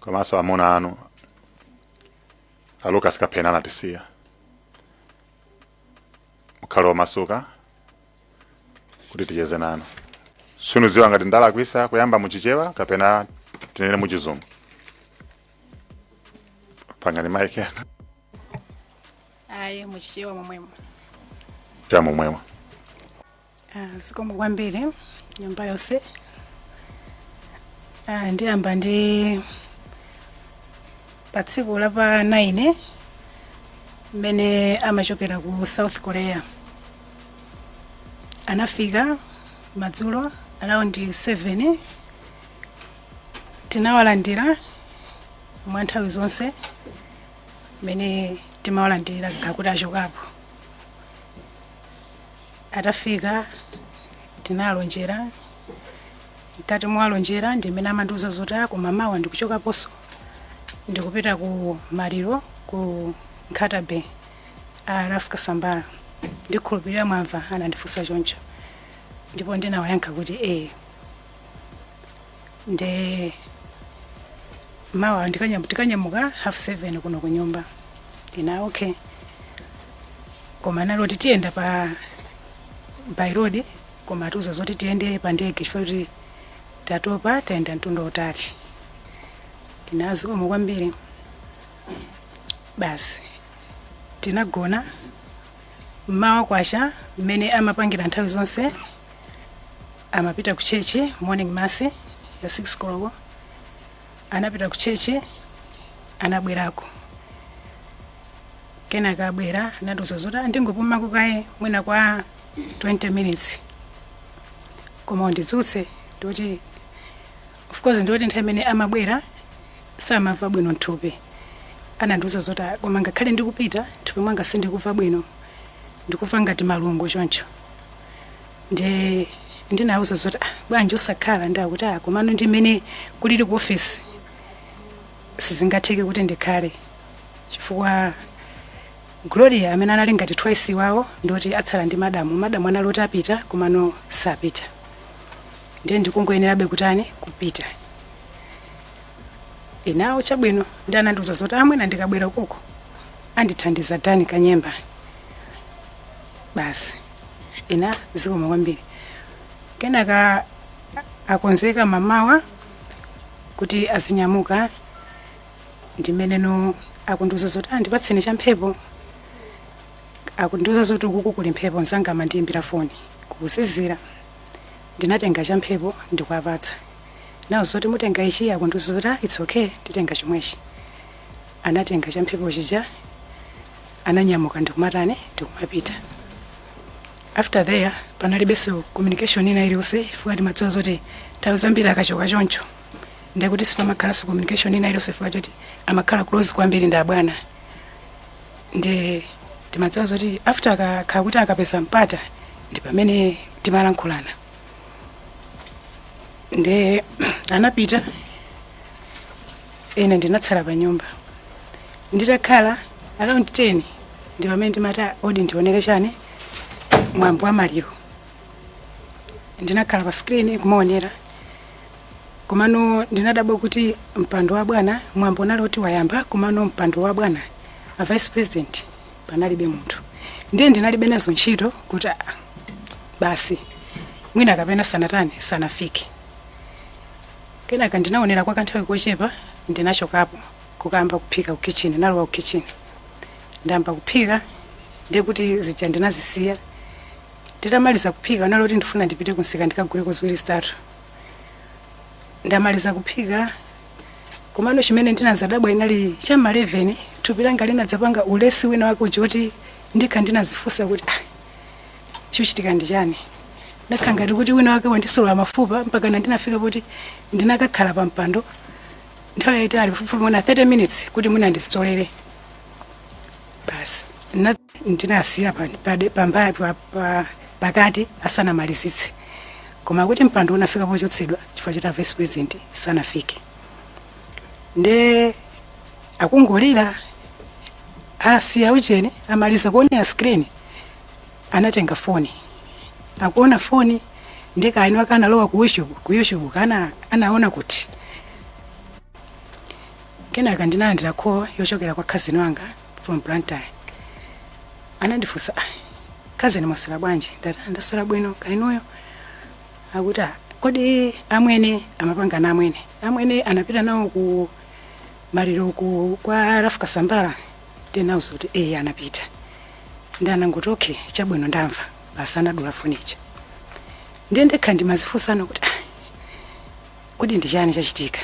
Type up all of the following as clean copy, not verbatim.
Komanso amuna anu a Lucas Kaphena anatisiya. Mukhale wamasuka kuti ticheze nanu. Sinudziwa ngati ndalakwisa kuyamba muchichewa kapena tinene muchizungu. Pangani mic yanu. Ayi, muchichewa momwemo. Cha momwemo. Ah, zikomo kwambiri nyumba yonse. Ah, ndiyamba ndi pa tsiku la pa 9 mmene amachokera ku South Korea. Anafika madzulo around 7. Tinawalandira mwa nthawi zonse mmene timawalandirira kuti achokapo. Atafika tinalonjera. Mkati mwalonjera ndimene amandiuza zoti, "Ah, koma mawa ndikuchokaponso, ndikupita ku maliro ku Nkhata Bay a Ralph Kasambara." Ndikhulupirira mwamva anandifunsa choncho, ndipo ndinawayankha kuti ee. Nde mawa tikanyamuka 7:30 kuno ku nyumba. Ina, "Okay." Koma naloti tiyenda pa by road, koma atiuza zoti tiyende pa ndege chifukwa kuti tatopa, tayenda mtunda utali. Ina, "Zikomo kwambiri." Basi, tinagona. Mmawa kwacha, mmene amapangira nthawi zonse, amapita ku church, morning mass ya 6 koloko. Anapita ku church, anabwerako. Kenaka abwera, anatiuza zoti, "Ah, ndingopumako kaye mwina kwa 20 minutes, koma undidzutse." Ndikuti of course ndikuti nthawi imene amabwera samamva bwino mthupi. Anandiuza zoti, "Ah, koma ngakhale ndikupita, mthupi mwanga sindikumva bwino, ndikumva ngati malungo choncho." Ndi ndinawuza zoti, "Ah, bwanji usakhala?" Ndakuti, "Ah, komano ndimene kulili ku office sizingatheke kuti ndikhale, chifukwa Gloria amene anali ngati twice wawo ndoti atsala ndi madamu. Madamu anali oti apita, komano sapita, ndiye ndikungoyenerabe kutani, kupita." Inawo, "Chabwino." Ndi anandiuza zoti amwena ndikabwera koko andithandiza Dani Kanyemba. Basi, ina, "Zikomo kwambiri." Kenaka akonzeka mamawa kuti azinyamuka, ndimeneno akundiuza zoti, "Ah, ndipatseni champhepo." Akundiuza zoti ukuku kuli mphepo, mzanga amandiyimbira foni, kukuzizira. Ndinatenga champhepo ndikuapatsa nawo zoti, "Mutenga ichi?" Akundiuza zoti, "Ah, it's okay, nditenga chomwechi." Anatenga champhepo chija, ananyamuka ndikumatani, ndikumapita. After there panalibenso communication ina iliyonse, chifukwa timadziwa zoti nthawi zambiri akachoka choncho ndekuti sipamakhalanso communication ina iliyonse, chifukwa choti amakhala close kwambiri ndi abwana. Ndi timadziwa zoti after akakhala kuti akapeza mpata ndi pamene timalankhulana. Ndi anapita, ine ndinatsala pa nyumba. Nditakhala around 10 ndi pamene ndimati, "Ah, odi ndionere chani, mwambo wa maliro." Ndinakhala pa screen kumaonera, komano ndinadabwa kuti mpando wa bwana, mwambo unali oti wayamba, komano mpando wa bwana a vice president panalibe munthu. Ndiye ndinalibe nazo ntchito kuti, ah, basi, mwina kapena sanatani, sanafike. Kenaka ndinaonera kwa kanthawi kochepa, ndinachokapo kukamba kuphika ku kitchen. Nalowa ku kitchen, ndayamba kuphika, ndiye kuti zija ndinazisiya. Nditamaliza kuphika, naloti ndifuna ndipite kunsika ndikaguleko ziwiri zitatu. Ndamaliza kuphika, komano chimene ndinazadabwa inali cham'ma 11, thupi langa linadzapanga ulesi wina wake uja kuti ndikha ndinazifunsa kuti, "Ah, chochitika ndi chani?" Ndakhala ngati kuti wina wake wandisolola mafupa, mpaka ndinafika poti ndinakakhala pa mpando nthawi yayitali, pafupifupi mwina 30 minutes, kuti mwina ndizitolere. Basi, ndinasiya pakati asanamalizitse, koma kuti mpando unafika pochotsedwa chifukwa choti a vice president sanafike. Nde akungolira, asiya ucheni, amaliza kuonera screen, anatenga foni, akuona foni, ndekaini wake analowa ku YouTube, ku YouTube kana anaona kuti Kenaka ndinalandira call yochokera kwa cousin wanga from Blantyre. Anandifunsa, "Ah, cousin, mwaswera bwanji?" Ndati, "Ah, ndaswera bwino, kainuyo?" Akuti, "Ah, kodi amwene amapanga na amwene, amwene anapita nawo ku maliro ku kwa Rafu Kasambala?" Ndinawuza kuti eh, anapita. Ndi anangoti, "Okay, chabwino, ndamva." Basi, anadula fonicha. Ndiye ndekha ndimazifunsana kuti, "Ah, kodi ndi chani chachitika?"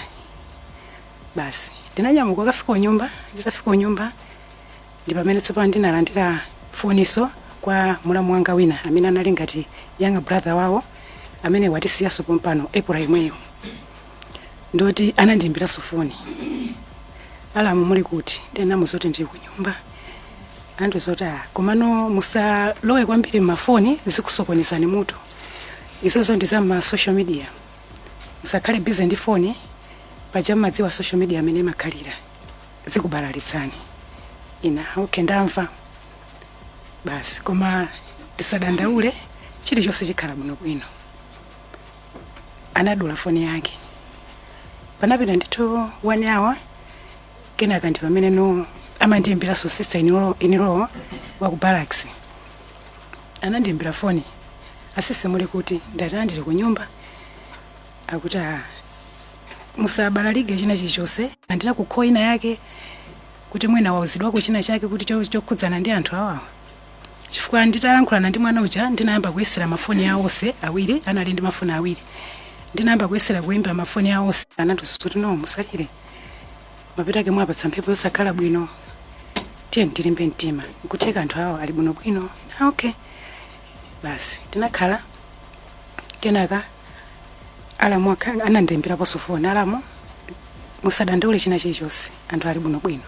Basi, ndinanyamuka kafika kunyumba. Nditafika kunyumba ndi pamene tsopano ndinalandira foniso kwa mulamu wanga wina amene anali ngati younger brother wawo amene watisiyaso pompano April imweyo. Ndoti anandiyimbiranso foni, "Alamu, muli kuti?" Ndinamuza kuti ndili kunyumba. Andizoti, "Ah, komano musalowe kwambiri mmafoni, zikusokonezani mutu izozo, ndi za ma social media. Musakhale busy ndi foni, paja mmadziwa social media amene imakhalira, zikubalalitsani." Ina, "Okay, ndamva." Basi, koma tisadandaule, chilichonse chikhala bwinobwino. Anadula foni yake. Panapita ndithu one hour, kenaka ndi pamene no amandiyimbiranso sister in-law wa ku barracks. Anandiyimbira foni, "Asisi, muli kuti?" Ndati, "Ndili ku nyumba." Akuti, "Ah, musabalalike china chilichonse, andira ku call ina yake kuti mwina wauzidwako china chake kuti chokhudzana ndi anthu awawa." Chifukwa nditalankhulana ndi mwana uja, ndinayamba kuyesera mafoni awo onse awiri. Anali ndi mafoni awiri. Ndinayamba kuyesera kuyimba mafoni awo onse. Anandiuza kuti, "No, musalire, mapita ake mwapatsa mphepo yosakhala bwino. Tiye tilimbe mtima, nkutheka anthu awo ali bwinobwino." Ina, "Okay." Basi, tinakhala. Kenaka alamu anandiyimbiraponso foni, "Alamu, musadandaule china chilichonse, anthu ali bwinobwino."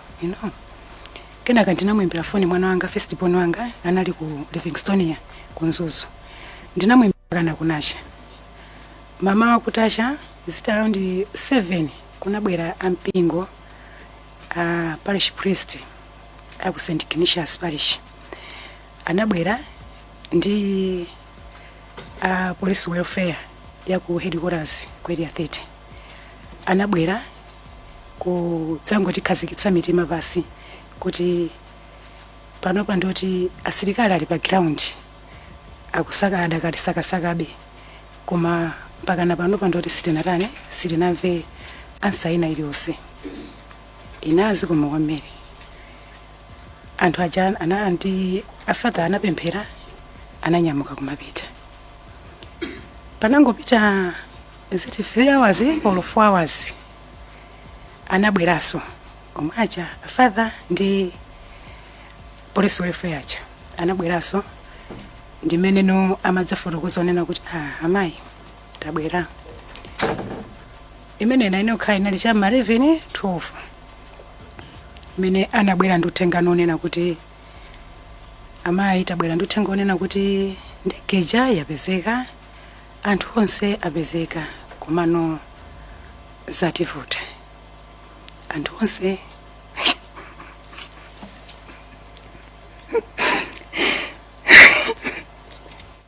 Kenaka ndinamuyimbira foni mwana wanga, first born wanga, anali ku Livingstonia ku Mzuzu. Ndinamuyimbira kana kunacha. Mama kutacha zita around 7 kunabwera ampingo, a parish priest aku St Ignatius Parish. Anabwera ndi a police welfare ya ku headquarters ku Area 30. Anabwera kudzangotikhazikitsa mitima pasi kuti panopa ndoti asilikali ali pa ground akusaka, adakati sakasakabe, koma mpakana panopa ndoti sitinatani, sitinamve answer ina iliyonse. Inazi koma kwambiri anthu aja ndi afather anapemphera, ananyamuka kumapita. Panangopita ziti 3 hours or 4 hours, anabweranso omwe aja, afather ndi police welfare aja anabweranso. Ndimeneno amadzafotokoza onena kuti, "Ah, amayi, tabwera." Imene ina inokhala inali cha ma 11 12 imene anabwera ndi uthenga onena kuti, "Amayi, tabwera ndi uthenga onena kuti ndegeja yapezeka, anthu onse apezeka, komano zativuta, anthu onse."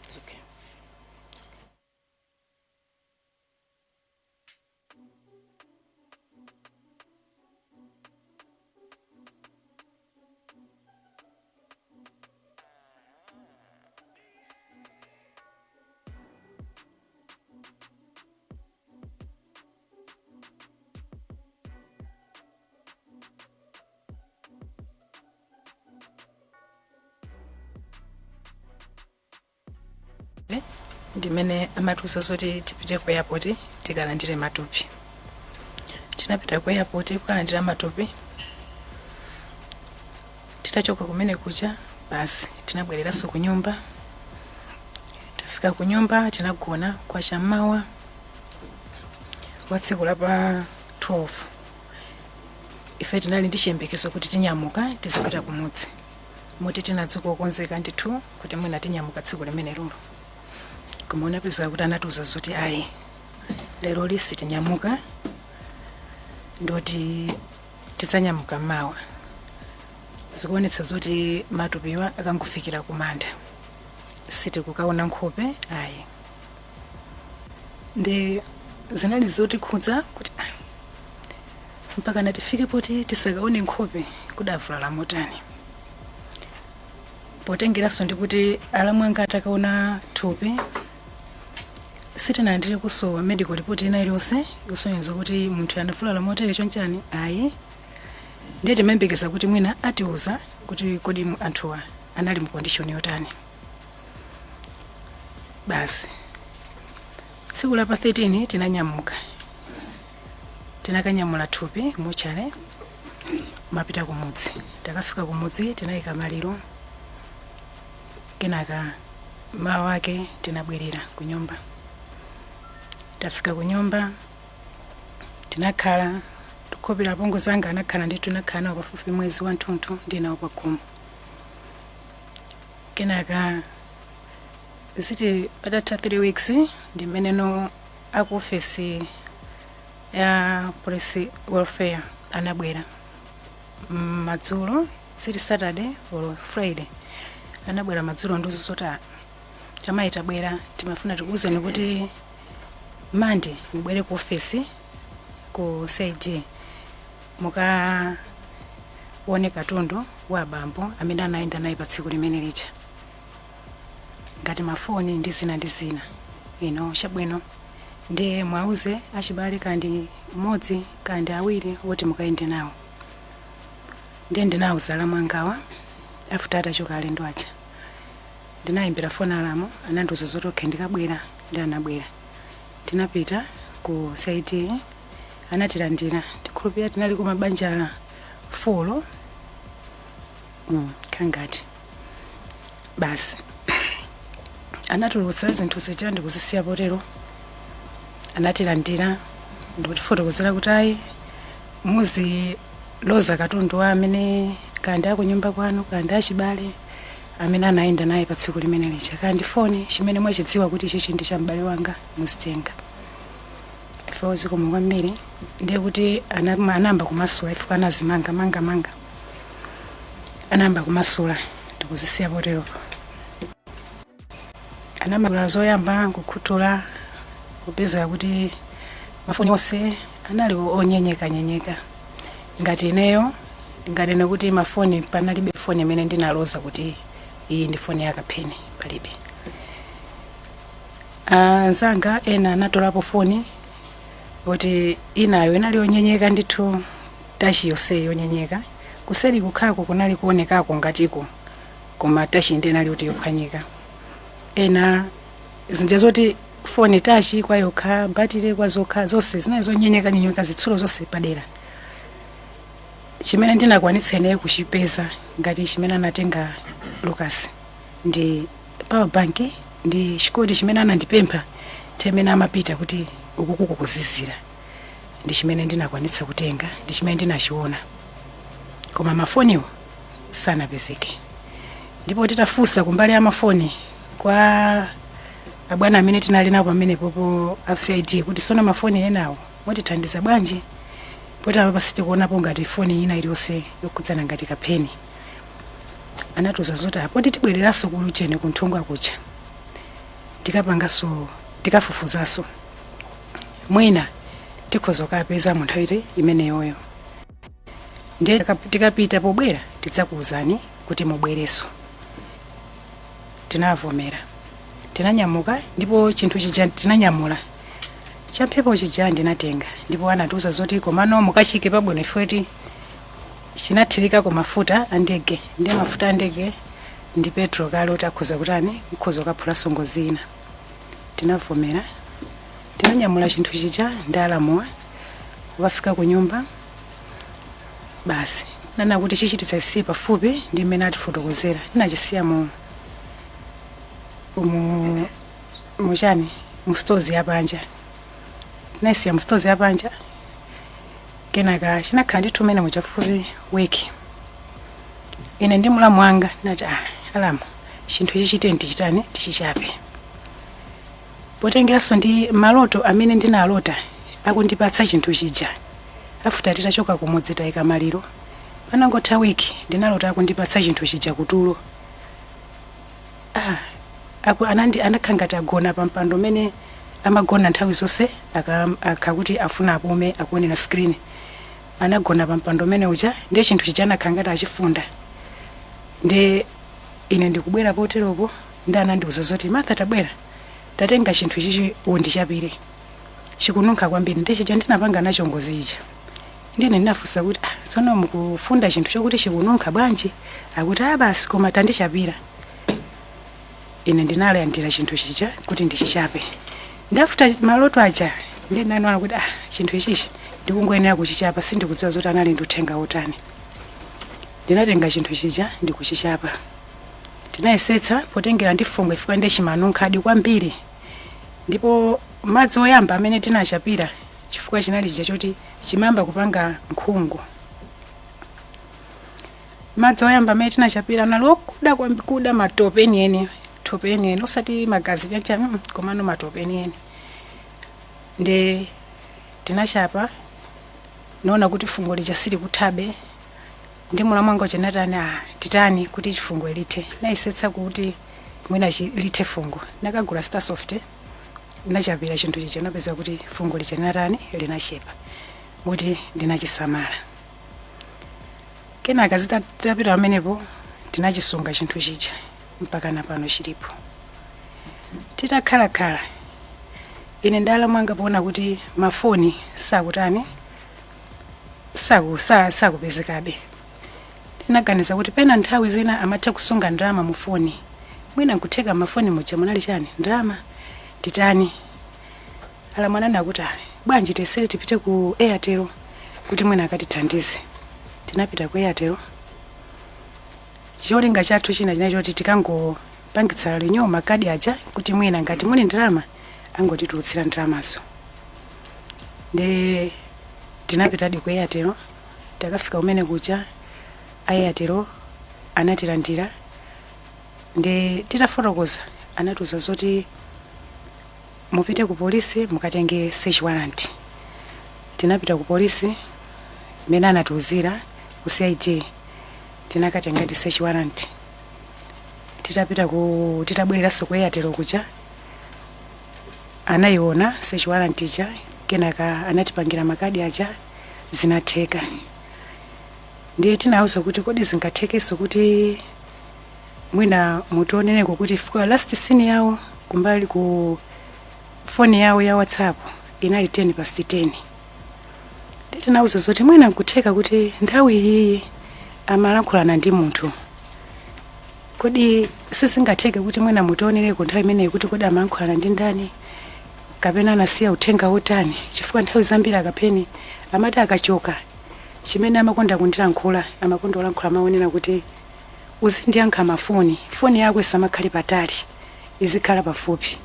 It's okay. Ndimene amatiuza zoti tipite ku airport tikalandire matupi. Tinapita ku airport kukalandira matupi. Titachoka kumene kuja, basi, tinabwereranso ku nyumba. Tafika ku nyumba, tinagona. Kwa chammawa wa tsiku la pa 12, ife tinali ndi chiyembekezo kuti tinyamuka tizipita kumudzi, moti tinadzuka okonzeka ndithu kuti mwina tinyamuka tsiku limene lolo. Koma unapeza kuti anatiuza zoti ayi, lero lisi tinyamuka, ndoti tidzanyamuka mawa. Zikuonetsa zoti matupiwa akangofikira kumanda, sitikukaona nkhope ayi. Ndi zinali zotikhudza kuti ah, Mpaka natifike poti tisakaone nkhope, kudavulala motani? Potengeranso ndikuti alamu anga atakaona thupi, sitinalandire kusowa medical report ina iliyonse kusonyeza kuti munthu anavulala motere chonchani, ayi. Ndiye timayembekeza kuti mwina atiuza kuti kodi anthuwa anali mu condition yotani. Basi, tsiku la pa 13 tinanyamuka, tinakanyamula thupi mortuary, mapita kumudzi. Takafika kumudzi, tinayika maliro. Kenaka mawa ake tinabwerera ku nyumba. Tafika ku nyumba, tinakhala tikhopera. Apongozi anga anakhala ndithu, tinakhala nawo pafupi mwezi wathunthu ndi nawo pa khomo. Kenaka ziti patatha 3 weeks, ndi mmeneno aku ofesi ya police welfare anabwera madzulo, ziti Saturday or Friday. Anabwera madzulo ndizoti, "Amayi, tabwera, timafuna tikuwuzeni kuti Mande mubwere ku ofesi ku CID, mukaone katundu wa abambo amene anayenda naye pa tsiku limene lija, ngati mafoni ndi zina ndi zina." Ino chabwino, ndiye mwauze achibale kandi mmodzi kandi awiri woti mukayende nawo. Ndiye ndinawuza alamu angawa. After atachoka alendo aja, ndinayimbira foni alamu, anandiuza zoti okay, ndikabwera. Ndi anabwera, tinapita ku CID, anatilandira. Tikhulupirira tinali ku mabanja 4 kangati. Basi, anatulutsa zinthu zija ndikuzisiya potero. Anatilandira ndikutifotokozera kuti ayi, muziloza katundu wa amene kandi akunyumba kwanu kandi achibale amene anayenda naye pa tsiku limene lija, kandi foni, chimene mwachidziwa kuti chichi ndi cha m'bale wanga, muzitenga. Ifewo zikomo kwambiri. Ndiye kuti anayamba kumasula ifo, anazimanga manga manga, anayamba kumasula ndikuzisiya poteropo. Anamasula zoyamba nkukhuthula, kupeza kuti mafoni onse anali onyenyeka-nyenyeka. Ngati ineyo ndinganene kuti mafoni, panalibe foni imene ndinaloza kuti iyi ndi foni yakapheni, palibe. Anzanga ena anatolapo foni kuti inayo inali yonyenyeka ndithu, touch yonse yonyenyeka, kuseri kukhako kunali kuonekako ngatiko, koma touch ndi inali kuti yophwanyika. Ena zinja zoti foni touch kwa yokha, batire kwa zokha, zonse zinali zonyenyeka nyenyeka, zitsulo zonse padera. Chimene ndinakwanitsa ineyo kuchipeza ngati chimene anatenga Lucas ndi power bank ndi chikoti chimene anandipempha nthawi imene amapita kuti ukukuku kuzizira. Ndi chimene ndinakwanitsa kutenga, ndi chimene ndinachiona, koma mafoniwo sanapezeke. Ndipo titafunsa kumbali ya mafoni kwa abwana amene tinali nawo pamenepopo a CID kuti sona mafoni enawo mutithandiza bwanji, poti apa sitikuonapo ngati foni ina iliyonse yokhudzana ngati kapheni, anatiuza zoti apoti tibwereranso ku Luchene kunthungwa kuja, tikapanganso, tikafufuzanso, mwina tikhoza kukapeza mu nthawi iti imeneyoyo. Ndiye tikapita pobwera tidzakuwuzani kuti mubwerenso. Tinavomera, tinanyamuka. Ndipo chinthu chija tinanyamula champhepo chija ndinatenga, ndipo anatiuza zoti komano mukachike pabwino ifoti chinathirikako mafuta a ndege, ndiye mafuta a ndege ndi petrol kale oti akhoza kutani, mukhoza kukaphulanso ngozi ina. Tinavomera, tinanyamula chinthu chija ndi alamuwa kukafika ku nyumba. Basi, nana kuti chichititsa chisiye pafupi ndi mmene atifotokozera. Tinachisiya mu muchani, mu stores yapanja. Tinayisiya mu stores yapanja. Kenaka chinakhala ndithu mmene muchafupi wiki. Ine ndi mlamu wanga ndinati, "Ah, alamu, chinthu chichite ndichitani, tichichape," potengeranso ndi maloto amene ndinalota akundipatsa chinthu chija. After titachoka kumudzi, tayika maliro, panangotha wiki, ndinalota akundipatsa chinthu chija kutulo. Ah, anakhala ngati agona pa mpando umene amagona nthawi zonse akakuti afuna apume, akuonera screen. Anagona pa mpando umene uja, ndiye chinthu chija anakhala ngati achifunda. Ndi ine ndikubwera poteropo, ndi anandiuza zoti, "Martha, tabwera, tatenga chinthu chichi undichapire, chikununkha kwambiri." Ndi chija ndinapanga nacho ngozi ija. Ndine ndinafunsa kuti, "Ah, tsono mukufunda chinthu chokuti chikununkha bwanji?" Akuti, "Ah, basi, koma tandichapira." Ine ndinalandira chinthu chija kuti ndichichape. Ndafuta maloto aja, ndi ndinaona kuti, ah, chinthu ichichi ndikungoyenera kuchichapa. Sindikudziwa zoti anali ndi uthenga wotani. Ndinatenga chinthu chija ndikuchichapa. Tinayesetsa potengera ndi fungo, ifika ndi chimanunkhadi kwambiri. Ndipo madzi oyamba amene tinachapira, chifukwa chinali chija choti chimamba kupanga nkhungu, madzi oyamba amene tinachapira anali okuda kwambiri, kuda matope enieni, thope enieni, osati magazi chacha, komano matope enieni. Ndi tinachapa, noona kuti fungo lija silikuthabe. Ndi mulamu wanga uja natani, ah, titani kuti chifungo lithe? Nayesetsa kuti mwina lithe fungo, nakagula Sta-Soft, nachapira chinthu chija, napeza kuti fungo lija linatani? Linachepa, kuti ndinachisamala. Kenaka zitapita pamenepo, tinachisunga chinthu chija mpaka na pano chilipo. Titakhalakhala ine ndi alamu anga, poona kuti mafoni sakutani, sakupezekabe, tinaganiza kuti pena nthawi zina amatha kusunga ndalama mu foni. Mwina nkutheka mafoni muja munali chani? Ndalama. Titani? Alamu ananena kuti, "Ah, bwanji tesere tipite ku Airtel kuti mwina akatithandize." Tinapita ku Airtel. Cholinga chathu china chinali choti tikangopangitsa renew makadi aja, kuti mwina ngati muli ndalama angotitulutsira ndalamazo. Ndi tinapitadi ku Airtel. Takafika kumene kuja, Airtel anatilandira. Ndi titafotokoza, anatiuza zoti mupite ku polisi mukatenge search warrant. Tinapita ku polisi imene anatiuzira, ku CID, tinakatenga ti search warrant. Titapita ku titabwereranso ku Airtel kuja, anayiona search warrant ija. Kenaka anatipangira makadi aja, zinatheka. Ndiye tinawuza kuti, kodi zingathekenso kuti mwina mutionereko kuti fika last seen yawo kumbali ku foni yawo ya WhatsApp inali 10 past 10? Ndiye tinawuza zoti mwina nkutheka kuti nthawi iyi amalankhulana ndi munthu. Kodi sizingatheke kuti mwina mutionereko nthawi imeneyi kuti kodi amalankhulana ndi ndani kapena anasiya uthenga wotani? Chifukwa nthawi zambiri akapheni amati akachoka, chimene amakonda kundilankhula, amakonda kulankhula maonera kuti, "Uzindiyankha mafoni, foni yako isamakhale patali, izikhala pafupi.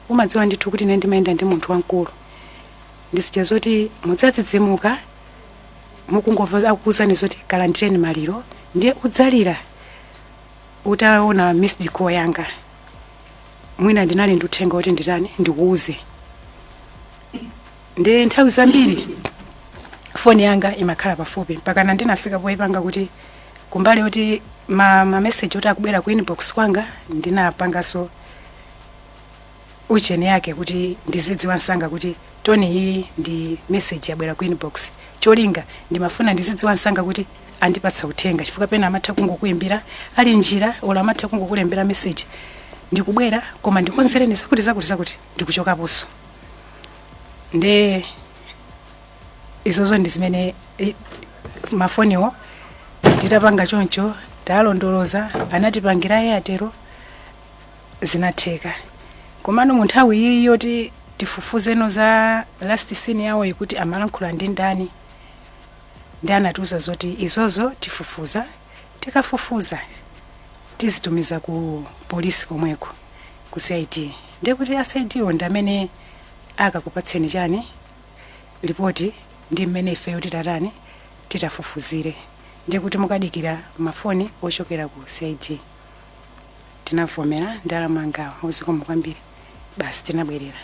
Umadziwa ndithu kuti ine ndimayenda ndi munthu wamkulu. Ndisija zoti mudzadzidzimuka mukungomva akukuuzani zoti kalandireni maliro, ndiye udzalira utaona missed call yanga. Mwina ndinali ndi uthenga woti nditani? Ndikuuze." Ndiye nthawi zambiri foni yanga imakhala pafupi, mpakana ndinafika poyipanga kuti kumbali yoti ma message oti akubwera ku inbox kwanga, ndinapanganso ucheni yake kuti ndizidziwa msanga kuti tone iyi ndi message yabwera ku inbox. Cholinga ndimafuna ndizidziwa msanga kuti andipatsa uthenga, chifukwa pena amatha kungokuimbira ali njira, olo amatha kungokulembera message, "Ndikubwera, koma ndikonzereni zakuti zakuti zakuti, ndikuchokaponso." Nde izozo ndi zimene mafoniwo titapanga choncho, talondoloza, anatipangira Airtel, zinatheka. Komano mu nthawi iyi yoti tifufuzeno za last seen yawo ikuti amalankhula ndi ndani, ndi anatiuza zoti izozo tifufuza, tikafufuza tizitumiza ku polisi komweko ku CID. Ndiye kuti a CID wo ndi amene akakupatseni chani? Ripoti, ndi mmene ifeyo titatani? Titafufuzire. Ndiye kuti mukadikira mafoni ochokera ku CID. Tinavomera ndi alamu angawo, "Zikomo kwambiri." Basi, tinabwerera.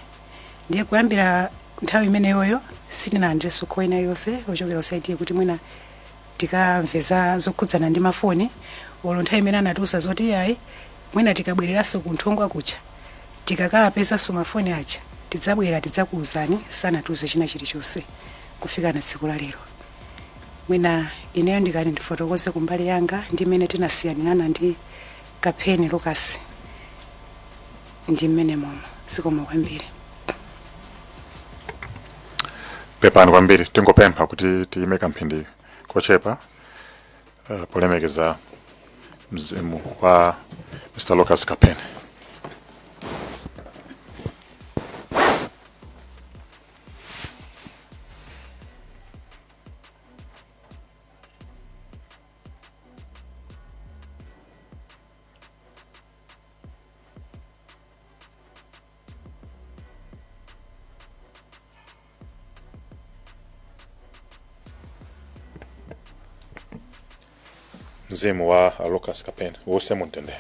Ndiye kuyambira nthawi imeneyoyo sitinalandirenso call ina iliyonse ochokera ku CID kuti mwina tikamveza zokhudzana ndi mafoni, olo nthawi imene anatiuza zoti ayi, mwina tikabwereranso ku Nthungwa kuja tikakapezanso mafoni aja tidzabwera tidzakuuzani, sanatiuze china chilichonse kufika na tsiku la lero. Mwina ineyo ndikati ndifotokoze kumbali yanga ndi mmene tinasiyanirana ndi Kapheni Lucas ndi mmene momwe. Zikomo kwambiri. Pepani kwambiri, tingopempha kuti tiyime kamphindi kochepa polemekeza mzimu wa Mr. Lucas Kapheni. Mzimu wa Lucas Kapheni uuse mumtendere.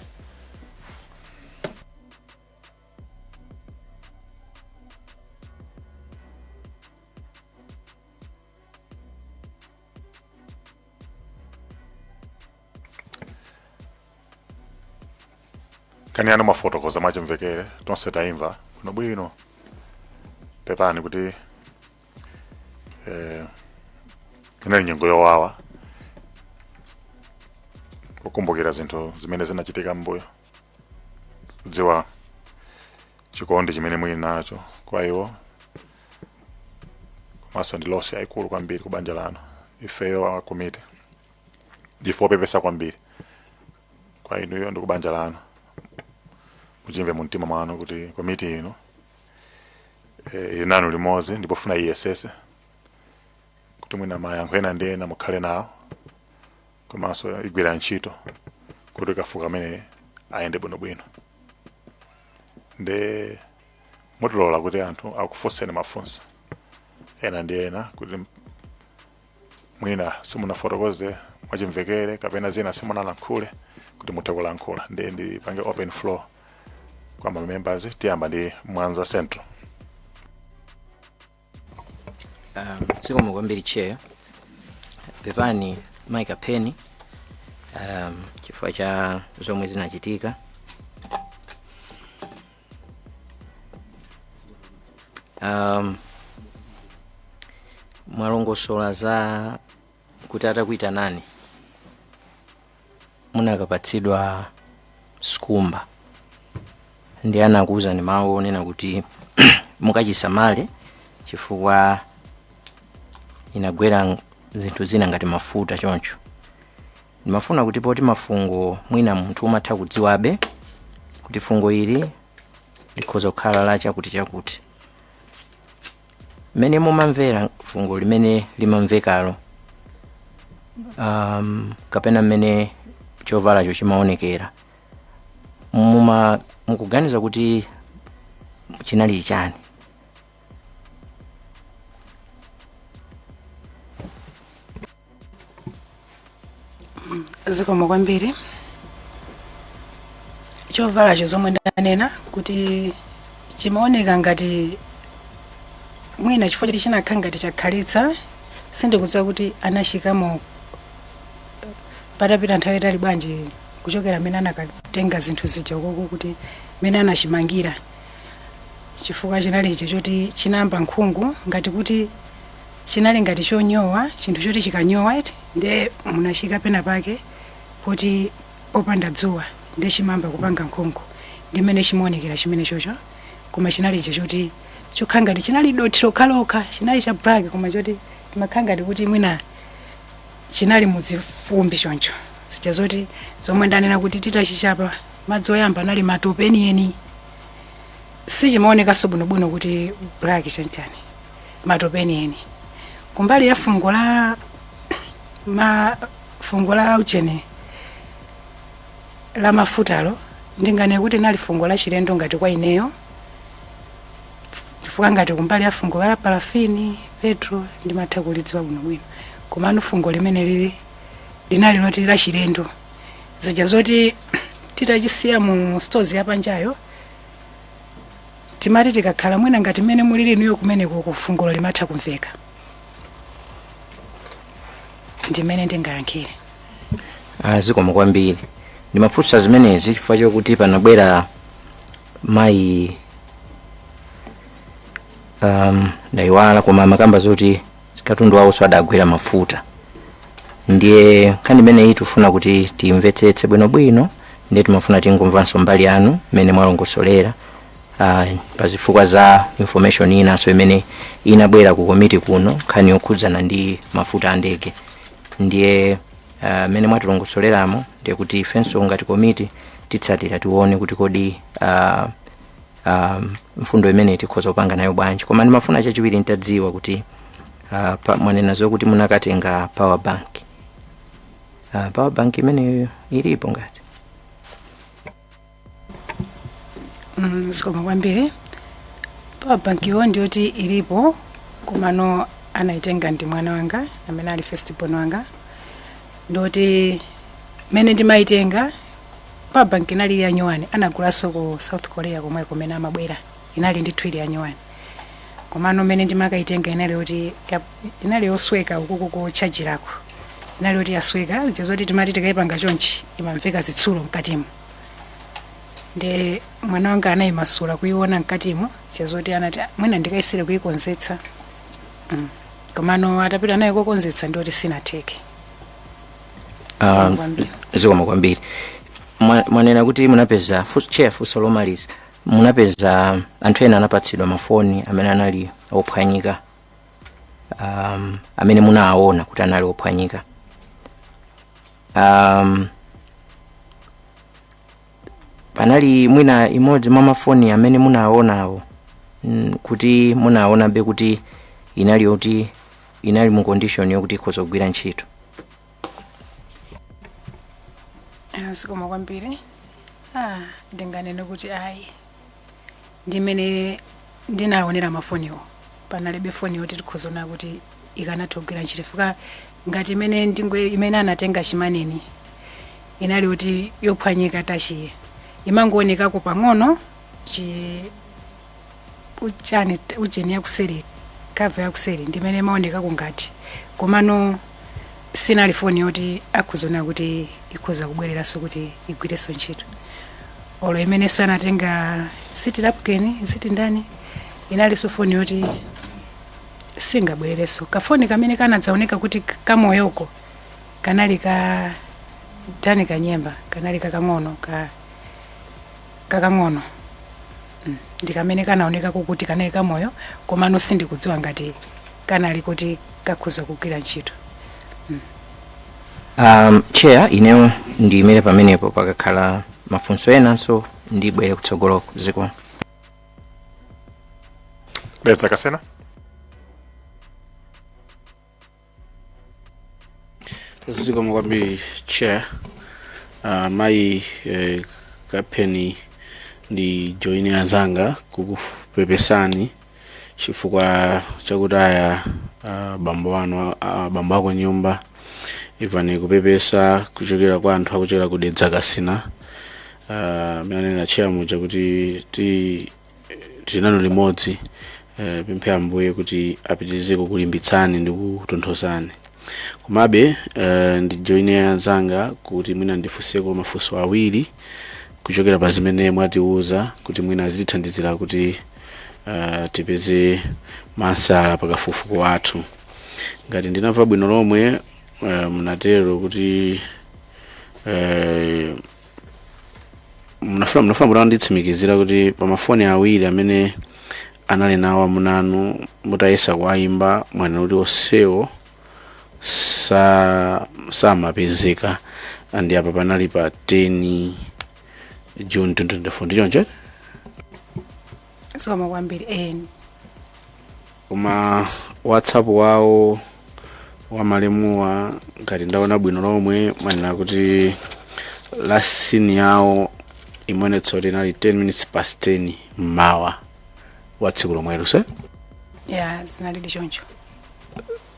Nkhani yanu mwafotokoza mwachimvekere, tonse tayimva bwinobwino. Pepani kuti inali nyengo yowawa kukumbukira zinthu zimene zinachitika mbuyo, kudziwa chikondi chimene muli nacho kwa iwo, komanso ndi loss yayikulu kwambiri ku banja lanu. Ifeyo a komiti ndife opepesa kwambiri kwa inuyo ndi ku banja lanu. Muchimve mu mtima mwanu kuti komiti ino ili nanu limodzi, ndipo funa iyesese kuti mwina mayankho ena ndi ena mukhale nawo, komanso igwira ntchito kuti kafukufuku amene ayende bwinobwino. Nde mutilola kuti anthu akufunseni mafunso ena ndi ena kuti mwina simunafotokoze mwachimvekere kapena zina simunalankhule, kuti muthe kulankhula. Ndiye ndipange open floor kwa ma members. Tiyamba ndi Mwanza Central. Zikomo kwambiri, Chair. Pepani, Mike Kapheni, chifukwa cha zomwe zinachitika. Mwalongosola za kuti atakuitanani munakapatsidwa skumba ndi anakuwuzani mawu onena kuti mukachisamale chifukwa inagwera zinthu zina ngati mafuta choncho. Ndimafuna kuti poti mafungo mwina munthu umatha kudziwabe kuti fungo ili likhoza kukhala la chakuti chakuti, mmene mumamvera fungo limene limamvekalo kapena mmene chovalacho chimaonekera, muma mukuganiza kuti chinali chani? Zikomo kwambiri. Chovalacho zomwe ndanena kuti chimaoneka ngati mwina chifukwa choti chinakhala ngati chakhalitsa, sindikudziwa kuti anachikamo patapita nthawi itali bwanji kuchokera mmene anakatenga zinthu zija ukoko, kuti mmene anachimangira, chifukwa chinali icho choti chinayamba nkhungu, ngati kuti chinali ngati chonyowa, chinthu choti chikanyowa eti, ndiye munachika pena pake poti popanda dzuwa, ndiye chimayamba kupanga nkhungu, ndi mmene chimaonekera chimene chocho. Koma chinali icho choti chokhala ngati chinali dothi lokhalokha, chinali cha black, koma choti chimakhala ngati kuti mwina chinali mudzifumbi choncho, zija zoti zomwe ndanena kuti titachichapa madzi oyamba anali matope enieni, sichimaonekanso bwinobwino kuti black chanchani, matope enieni. Kumbali ya fungo la ma fungo la uchene la mafutalo, ndinganene kuti nali fungo la chilendo ngati kwa ineyo, chifukwa ngati kumbali ya fungo la parafini, petrol, ndimatha kulidziwa bwinobwino, komano fungo limene lili linali loti la chilendo, zija zoti titachisiya mu stores yapanjayo, timati tikakhala mwina ngati mmene mulili inuyo kumeneko, fungolo limatha kumveka. Ndimene ndingayankhire. Ah, zikomo kwambiri. Ndimafunsa zimenezi chifukwa chokuti panabwera mayi, ndayiwala, koma amakamba zoti katundu wawo adagwera mafuta. Ndiye nkhani imeneyi tifuna kuti timvetsetse bwinobwino, ndiye timafuna tingomvanso mbali yanu mmene mwalongosolera pa zifukwa za information inanso imene inabwera ku komiti kuno, nkhani yokhudzana ndi mafuta a ndege. Ndiye mmene mwatilongosoleramo, ndiye kuti ifenso ngati komiti titsatira, tione kuti kodi mfundo imene tikhoza kupanga nayo bwanji. Koma ndimafuna chachiwiri ntadziwa kuti mwanena zokuti munakatenga power bank. Power bank imeneyo ilipo ngati? Zikomo kwambiri. Power bank iwo ndiyoti ilipo, komano anayitenga ndi mwana wanga amene ali first born wanga. Ndoti mene ndimayitenga, power bank inali ili ya nyuwani, anagulanso ku South Korea komwe kumene amabwera, inali ndithu ili ya nyuwani. Komano mene ndimakayitenga inali yoti inali yosweka ukuku kochajirako, inali yoti yasweka, chazoti timati tikayipanga chonchi imamveka zitsulo mkatimo. Ndi mwana wanga anayimasula kuiona mkatimo, chazoti anati, "Ah, mwina ndikayisire kuyikonzetsa." Komano atapita nayo kokonzetsa ndoti sinatheke. Zikomo kwambiri. Zikomo kwambiri. Mwanena kuti munapeza, chair, funso lomaliza, munapeza anthu ena anapatsidwa mafoni amene anali ophwanyika, amene munawaona kuti anali ophwanyika. Panali mwina imodzi mwa mafoni amene munawaonawo kuti munawaonabe kuti inali yoti inali mu condition yokuti ikhoza kugwira ntchito? Ah, zikomo kwambiri. Ndinganene kuti ayi, ndimene ndinaonera mafoniwo panalibe foni yoti tikhozaona kuti ikanatha kugwira ntchito, fika ngati imene ndingwe imene anatenga chimaneni inali yoti yophwanyika, tachiye imangoonekako pang'ono chi uchani ujeni yakuseri, cover yakuseri ndimene imaonekako ngati, komano sinali foni yoti akhuzaona kuti ikhoza kubwereranso kuti igwirenso ntchito. Olo imenenso anatenga ziti lapken ziti ndani, inalinso foni yoti singabwererenso. Kafoni kamene kanadzaoneka kuti kamoyoko kanali ka tani kanyemba, kanali kakang'ono ka kakang'ono ndi kamene kanaonekako kuti kanali kamoyo, komano sindikudziwa ngati kanali kuti kakhoza kugwira ntchito. Chair, ineyo ndiyimire pamenepo. Pakakhala mafunso enanso ndibwere kutsogoloko. Zikomo. Dedza Kasina. Zikomo kwambiri, chair. Mayi Kapheni, ndi join anzanga kukupepesani chifukwa chakutaya bambo anu, bambo ako nyumba. Ivani kupepesa kuchokera kwa anthu akuchokera ku Dedza Kasina. Amene anena chair muja kuti ti tinanu limodzi, pemphe Ambuye kuti apitirize kukulimbitsani ndi kutonthozani. Komabe ndi join anzanga kuti mwina ndifunseko mafunso awiri kuchokera pa zimene mwatiuza, kuti mwina azitithandizira kuti tipeze masala pakafukufuku wathu. Ngati ndinamva bwino lomwe, munatero kuti munafuna mutanditsimikizira kuti pa mafoni awiri amene anali nawo amunanu, mutayesa kuwayimba, mwanena kuti onsewo samapezeka, and apa panali pa 10 June 2024, ndi choncho? Zikomo kwambiri. Koma WhatsApp wawo wamalemuwa, ngati ndaona bwino lomwe, mwanena kuti last seen yawo imaonetsa kuti inali 10 minutes past 10 mmawa wa tsiku lomwelo, se? Ya, zinalidi choncho.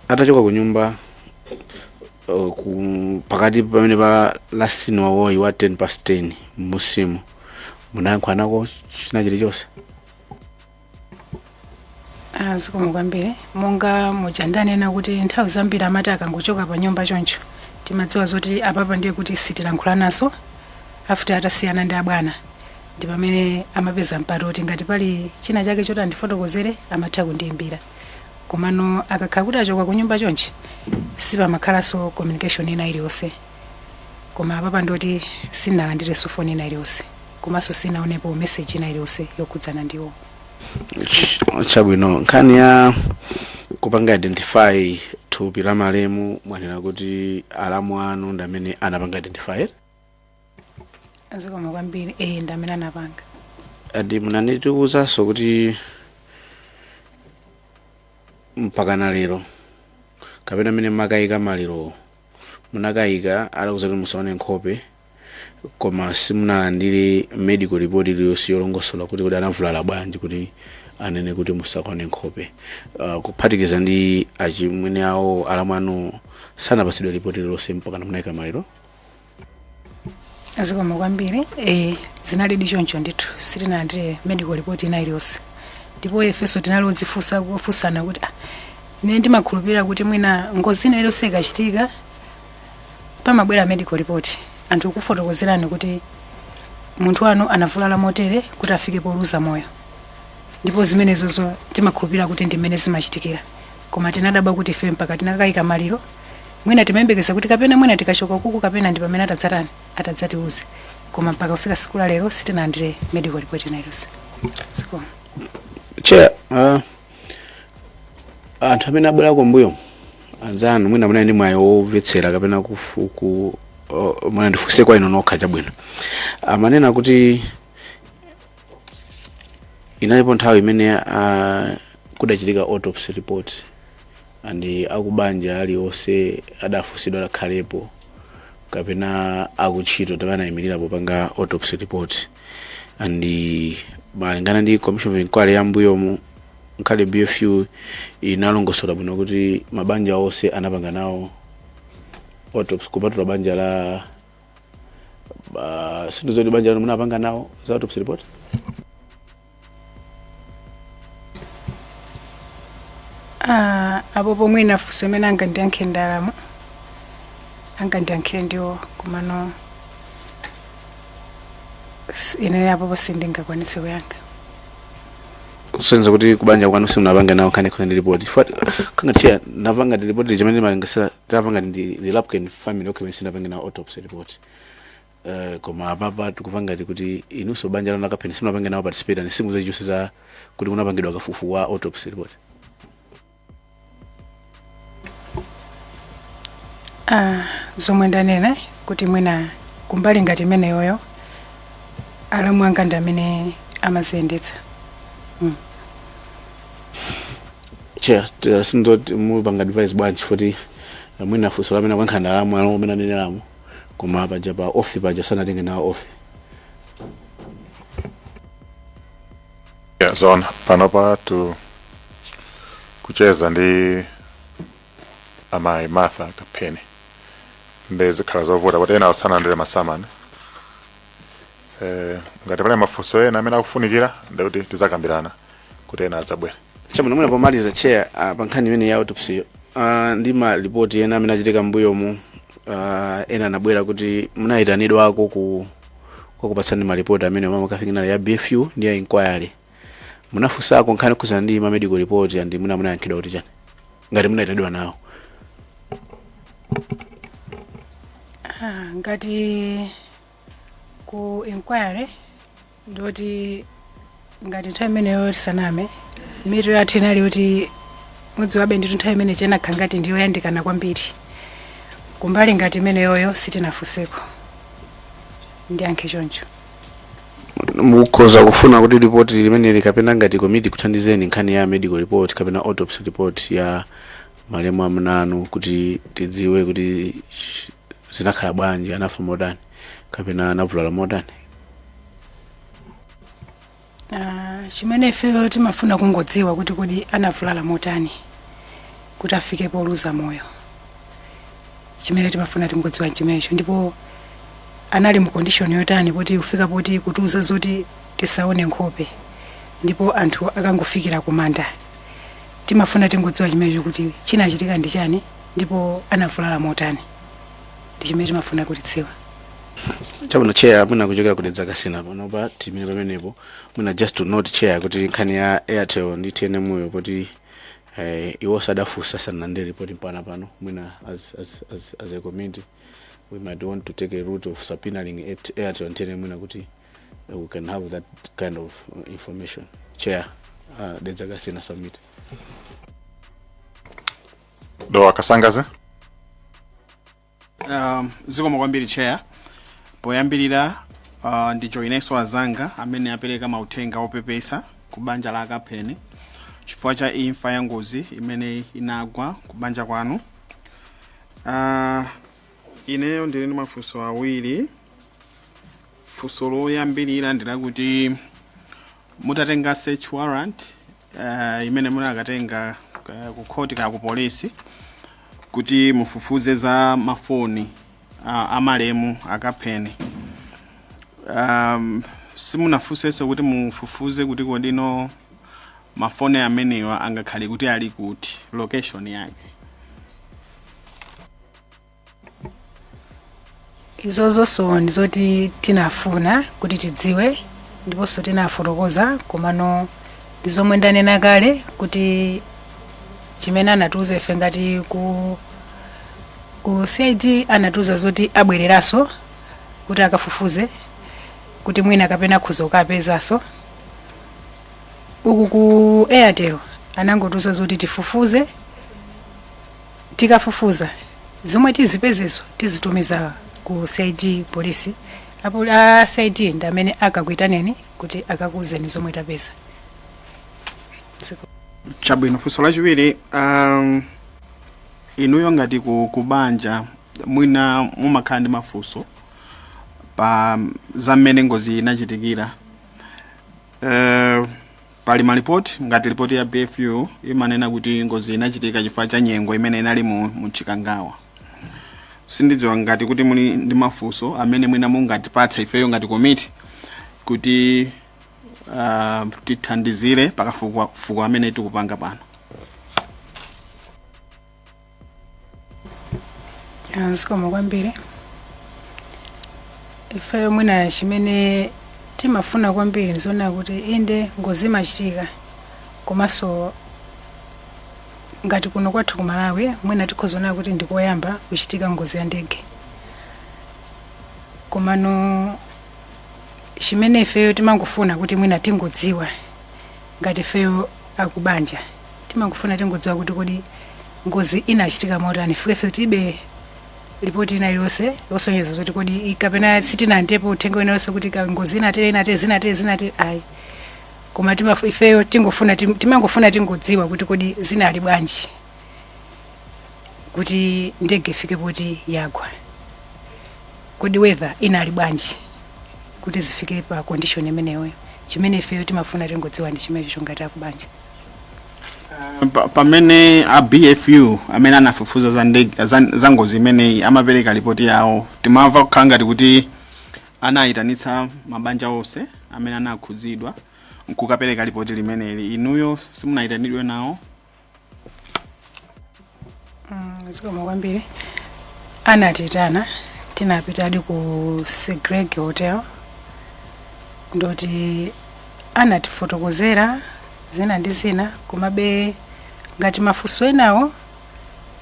Atachoka ku nyumba pakati pamene pa last seen wawoyi wa 10 past 10 mmusimu, munayankhulanako china chilichonse? Ah, zikomo kwambiri. Monga muja ndanena kuti nthawi zambiri amati akangochoka pa nyumba choncho, timadziwa zoti apapa ndiye kuti sitilankhulanaso after atasiyana ndi abwana, ndi pamene amapeza mpata kuti ngati pali china chake choti andifotokozere amatha kundiyimbira. Komano akakhala kuti achoka ku nyumba chonchi, sipamakhalanso communication ina iliyonse. Koma apapa ndoti sinalandirenso foni ina iliyonse, komanso sinaonepo message ina iliyonse yokhudzana ndiwo. Chabwino. Nkhani ya kupanga identify thupi la malemu, mwanena kuti alamu anu ndi amene anapanga identify? Zikomo kwambiri. Eh, ndi amene anapanga. Adi munanitiwuzanso kuti mpakana lero, kapena amene makayika maliro, munakayika alakuza kuti musaone nkhope, koma simunalandire medical report iliyonse yolongosola kuti anavulala bwanji kuti anene kuti musakaone nkhope. Kuphatikiza ndi achimwene awo, alamu anu sanapasidwe report iliyonse mpakana munayika maliro? Zikomo kwambiri. Eh, zinalidi choncho ndithu, sitinalandire medical report ina iliyonse. Ndipo ifenso tinali odzifunsa, kufunsana kuti ah, ine ndimakhulupirira kuti mwina ngozi ina iliyonse ikachitika pamabwera medical report, anthu kufotokozerani kuti munthu wanu anavulala motere kuti afike poluza moyo. Ndipo zimenezozo timakhulupirira kuti ndi mmene zimachitikira. Koma tinadabwa kuti ife mpaka tinakayika maliro, mwina timayembekeza kuti kapena mwina tikachoka kuku kapena ndi pamene atadzatani, atadzatiuze, koma mpaka kufika siku la lero sitinalandire medical report ina iliyonse. Zikomo. Chair, anthu amene abwera kumbuyo anzanu, mwina munali ndi mwayi womvetsera kapena kufuku, mwina ndifunse kwa inu nokha. Chabwino, amanena kuti inalipo nthawi imene kudachitika autopsy report and akubanja aliwonse adafunsidwa akhalepo kapena akutchito anayimirira popanga autopsy report. And malingana ndi commission of inquiry yambuyomu, nkhale BFU inalongosola bwino kuti mabanja onse anapanga nawo autopsy kupatula banja la sindizoti banja lanu munapanga nawo za autopsy report? Ah, apo pomwe nafunso imene angandiyankhe ndalama, angandiyankhire ndiwo, komano ine apopo sindingakwanitse kuyankha. Kusenza kuti kubanja kwanu simunapanga nawo nkhani khona ndi report. Kanga chair napanga ndi report chimene malingasira tapanga ndi the Lapken family, okay, sinapange nawo autopsy report. Koma apapa tikupanga kuti inunso banja lanu akapheni simunapange nawo participate and simuzochonse za kuti munapangidwa kafukufuku wa autopsy report? Ah, zomwe ndanena kuti mwina kumbali ngati imeneyoyo alamu anga ndi amene amaziyendetsa. Chair, sindoti mupanga advice bwanji futi mwina funso lamene akuyankha ndalama alo amene aneneramo, koma paja pa oath paja sanatenge nawo oath. Yeah, zona panopa tu kucheza ndi amayi Martha Kapheni, ndi zikhala zovuta kuti ena asanalandire masamani. Ngati pali mafunso ena amene akufunikira, ndikuti tizakambirana kuti ena azabwera. Chabwino. Mwina pomaliza, chair, pa nkhani imene ya autopsy, ndi ma report ena amene achitika m'mbuyomu, ena anabwera kuti munayitanidwako ku kwakupatsani malipoti amene mamakafikina ya BFU ndi ya inquiry. Munafunsako nkhani khudzana ndi ma medical report and mwina munayankhidwa kuti chani ngati munayitanidwa nawo? Ah, ngati ku inquiry, ndoti ngati nthawi imeneyo, tisaname, mitu yathu inali kuti mudziwabe ndithu nthawi imene chenakha ngati ndiyoyandikana kwambiri. Kumbali ngati imeneyoyo sitinafunseko, ndiyankhe choncho. Mukhoza kufuna kuti ripoti limeneli kapena ngati komiti kuthandizeni nkhani ya medical report kapena autopsy report ya malemu amunanu kuti tidziwe kuti zinakhala bwanji, anafa motani kapena anavulala motani? Ah, chimene ifeyo timafuna kungodziwa kuti kodi anavulala motani kuti afike poluza moyo. Chimene timafuna tingodziwa chimenecho, ndipo anali mu condition yotani poti kufika poti kutiuza zoti tisaone nkhope ndipo anthu akangofikira kumanda. Timafuna tingodziwa chimenecho, kuti chinachitika ndi chani ndipo anavulala motani, ndi chimene timafuna kutidziwa. Chabwino, chair. Mwina kuchokera ku Dedza Kasina, panopa timene pamenepo, mwina just to note, chair, kuti nkhani ya Airtel ndi TNM yo, kuti Iwo sadafunsa, sanalandire report mpaka pano. Mwina as a committee we might want to take a route of subpoenaing Airtel antenna, mwina kuti we can have that kind of information. Chair, Dedza Kasina submit. Dowa Kasangazi. Zikomo kwambiri, Chair. Poyambirira, ndijoinenso azanga amene apereka mauthenga opepesa ku banja la Akapheni chifukwa cha imfa ya ngozi imene inagwa ku banja kwanu. Ineyo ndili ndi mafunso awiri. Funso loyambirira ndilakuti mutatenga search warrant imene munakatenga ku khoti kaya ku polisi kuti mufufuze za mafoni amalemu Akapheni, simunafunsenso kuti mufufuze kuti kodino mafoni amenewa angakhale kuti ali kuti, location yake? Izozonso ndizoti tinafuna kuti tidziwe, ndiponso tinafotokoza, komano ndi zomwe ndanena kale kuti chimene anatiuza ife ngati ku CID, anatiuza zoti abwereranso kuti akafufuze kuti mwina kapena khuza kukapezanso. Uku ku Airtel anangotiuza zoti tifufuze, tikafufuza zomwe tizipezezo tizitumiza ku CID polisi, apo a CID ndi amene akakuitaneni kuti akakuuzeni zomwe tapeza. Chabwino. Funso lachiwiri, inuyo ngati ku banja mwina mumakhala ndi mafunso pa za mmene ngozi inachitikira. Pali malipoti, ngati ripoti ya BFU imanena kuti ngozi inachitika chifukwa cha nyengo imene inali mu Chikangawa. Sindidziwa ngati kuti muli ndi mafunso amene mwina mungatipatse ifeyo ngati komiti kuti tithandizire pakafukufuku amene tikupanga pano. Zikomo kwambiri. Ifeyo mwina chimene timafuna kwambiri nzona kuti inde, ngozi imachitika, komanso ngati kuno kwathu ku Malawi mwina tikhozaona kuti ndikoyamba kuchitika ngozi ya ndege. Komano chimene ifeyo timangofuna kuti mwina tingodziwa ngati ifeyo akubanja, timangofuna tingodziwa kuti kodi ngozi inachitika motani? Ifike ife tilibe ripoti ina iliyonse yosonyeza zoti kodi kapena sitinalandirepo uthenga wina wonse kuti ngozi inatere, inatere, zinatere, zinatere, ayi. Koma ifeyo tingofuna timangofuna tingodziwa kuti kodi zinali bwanji kuti ndege ifike poti yagwa? Kodi weather inali bwanji kuti zifike pa condition imeneyo? Chimene ifeyo timafuna tingodziwa ndi chimenecho ngati akubanja. Pamene a BFU amene anafufuza za ndege, za ngozi imeneyi amapereka ripoti yawo, timamva kukhala ngati kuti anayitanitsa mabanja onse amene anakhudzidwa nkukapereka ripoti limeneli. Inuyo simunayitanidwe nawo? Zikomo kwambiri. Anatitana, tinapitadi ku Segreg Hotel, ndoti anatifotokozera zina ndi zina, komabe ngati mafunso enawo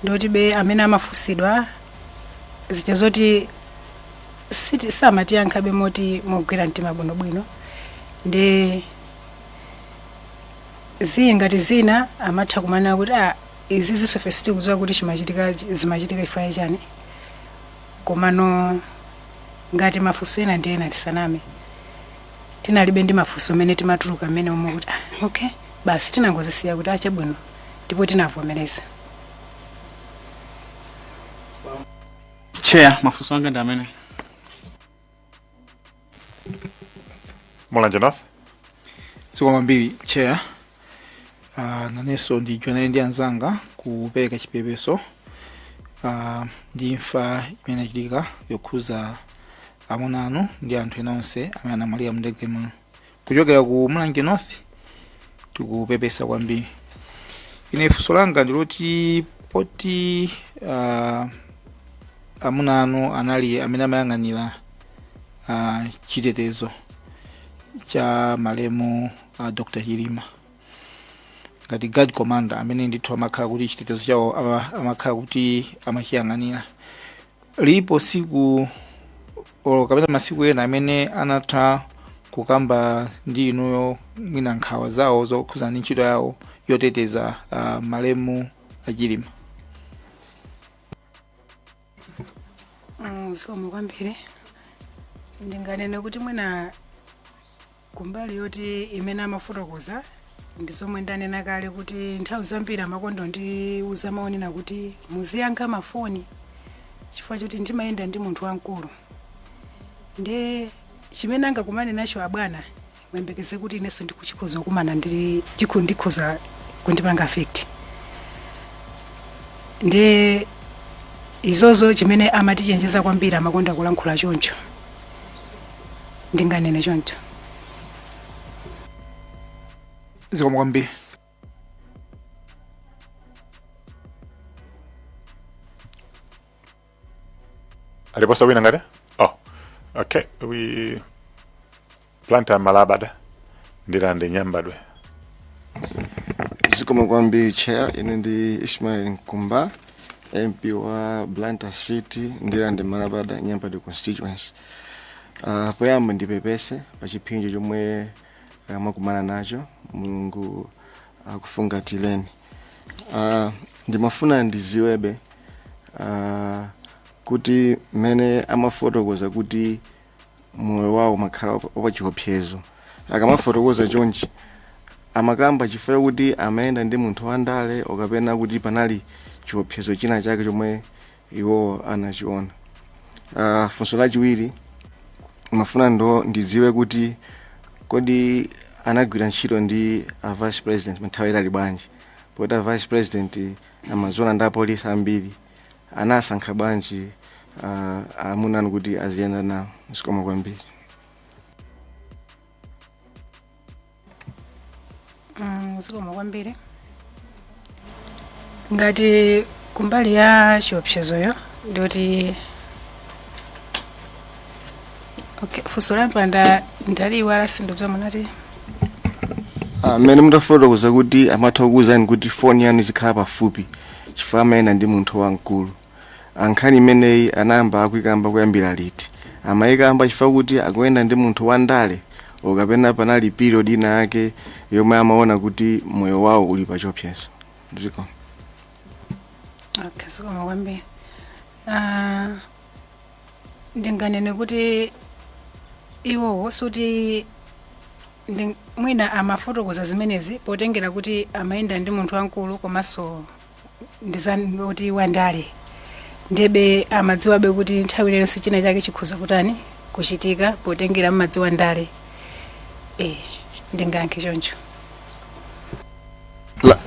ndoti be amene amafunsidwa zija zoti samatiyankhabe moti mogwira mtima bwinobwino. Ndi ziyi ngati zina amatha kumanena kuti, "Ah, izi zisofe sitikudziwa kuti chimachitika, zimachitika chifukwa chani." Komano ngati mafunso ena ndi ena, tisaname, tinalibe ndi mafunso amene timatuluka mmene omwe kuti, "Ah, okay, basi." Tinangozisiya kuti achabwino, ndipo tinavomereza. Chair, mafunso anga ndi amene. Mulanje North. Zikomo kwambiri, Chair. Nanenso ndijoinane ndi anzanga kupereka chipepeso ndi imfa imene inachitika yokhuza amuna anu ndi anthu ena onse amene anamwalira mu ndege muno. Kuchokera ku Mulanje North tikupepesa kwambiri. Ine funso langa ndiloti poti amuna anu anali amene amayang'anira chitetezo cha malemu Dr. Chilima. Ngati guard commander amene ndithu amakhala kuti chitetezo chawo amakhala kuti amachiyang'anira, lipo siku or kapena masiku ena amene anatha kukamba ndi inuyo mwina nkhawa zawo zokhuzana ndi ntchito yawo yoteteza malemu aChilima? Zikomo kwambiri. Ndinganene kuti mwina kumbali yoti imene amafotokoza ndi zomwe ndanena kale kuti nthawi zambiri amakonda ndiuza maonena kuti muziyankha mafoni chifukwa choti ndimayenda ndi munthu wamkulu, nde chimene angakumane nacho abwana, muyembekeze kuti inenso ndikuchikhoza kukumana ndi chikho, ndikhoza kundipanga affect. Nde izozo chimene amatichenjeza kwambiri, amakonda kulankhula choncho, ndinganene choncho. Zikomo kwambiri. Aliponso wina ngati? Oh, okay, we Blantyre Malabada, Ndirande Nyambadwe. Zikomo kwambiri, Chair. Ine ndi Ismail Nkumba, MP wa Blantyre City, Ndirande Malabada Nyambadwe constituency. Poyamba ndipepese pa chipsinjo chomwe mwakumana nacho. Mulungu akufungatireni. Ndimafuna ndiziwebe kuti mmene amafotokoza kuti moyo wawo umakhala wapachiopsezo, akamafotokoza chonchi amakamba chifukwa kuti amayenda ndi munthu wandale kapena kuti panali chiopsezo china chake chomwe iwo anachiona? Funso lachiwiri, mafuna ndo ndidziwe kuti kodi anagwira ntchito ndi a Vice President nthawi itali bwanji, poti a Vice President amadziwana ndi apolisi ambiri, anasankha bwanji amuna anu kuti aziyenda nawo? Zikomo kwambiri. Zikomo kwambiri. Ngati kumbali ya chiopsezoyo ndikuti, okay, funso lampanda ndaliwala, sindidziwa munati. Mmene mutafotokoza kuti amatha kukuwuzani kuti foni yanu izikhala pafupi chifukwa amayenda ndi munthu wamkulu, ankhani imeneyi anayamba akuikamba kuyambira liti? Amayikamba chifukwa kuti akuyenda ndi munthu wandale kapena panali period ina yake yomwe amaona kuti moyo wawo uli pa chiopsezo? Zikomo. Okay, zikomo kwambiri. Ndinganene kuti iwowo suti mwina amafotokoza zimenezi potengera kuti amayenda ndi munthu wamkulu komanso ndizoti wandale, ndebe amadziwabe kuti nthawi iliyonse china chake chikhoza kutani, kuchitika, potengera mmadziwa ndale. Ndingayankhe choncho.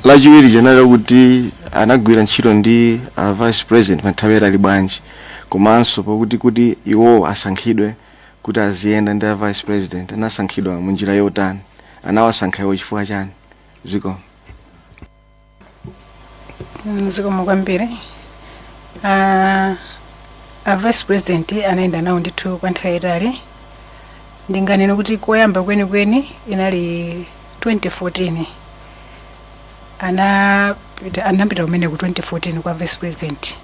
Lachiwiri chenali kuti anagwira ntchito ndi a Vice President pa nthawi yatali bwanji, komanso pakuti kuti iwowo asankhidwe kuti aziyenda ndi a Vice President, anasankhidwa munjira yotani? Anawasankha iwo chifukwa chani? Zikomo. Zikomo kwambiri. A Vice President anayenda nawo ndithu kwa nthawi yayitali. Ndinganene kuti koyamba kwenikweni inali 2014, anapita kumene ku 2014 kwa Vice President.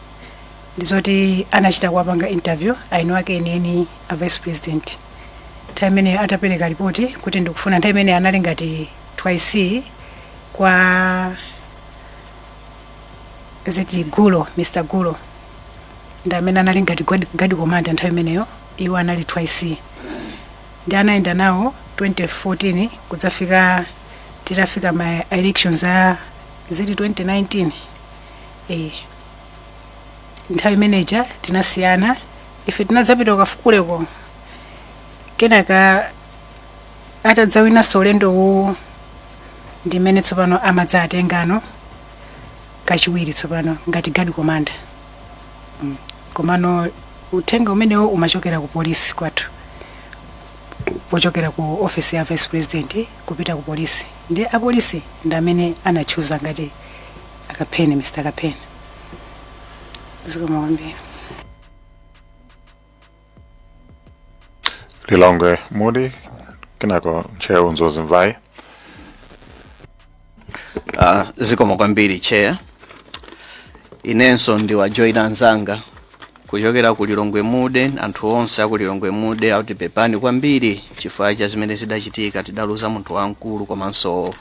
Ndizoti anachita kuwapanga interview aino ake enieni a Vice President nthawi imene atapereka ripoti kuti ndikufuna, nthawi imene anali ngati 2IC kwa ziti Gulo, Mr Gulo, ndi amene anali ngati guard commander nthawi imeneyo, iwo anali 2IC. Ndi anayenda nawo 2014 kudzafika titafika ma elections a ziti 2019. Nthawi imeneja tinasiyana, ife tinadzapita kukafukuleko, kenaka atadzawinanso ulendo uwu ndimene tsopano amadzatengano kachiwiri tsopano ngati guard commander. Komano uthenga umenewo umachokera ku polisi kwathu, pochokera ku office ya Vice President kupita ku polisi, ndi apolisi ndi amene anachuza ngati Akapheni, Mr Kapheni. Zikomo kwambiri. Lilongwe Mudi, kenako Ntcheu Mzozi Mvai. Zikomo kwambiri, Chair. Inenso ndiwajoyina anzanga kuchokera ku Lilongwe Mude. Anthu onse aku Lilongwe Mude akuti pepani kwambiri chifukwa cha zimene zidachitika. Tidaluza munthu wamkulu komanso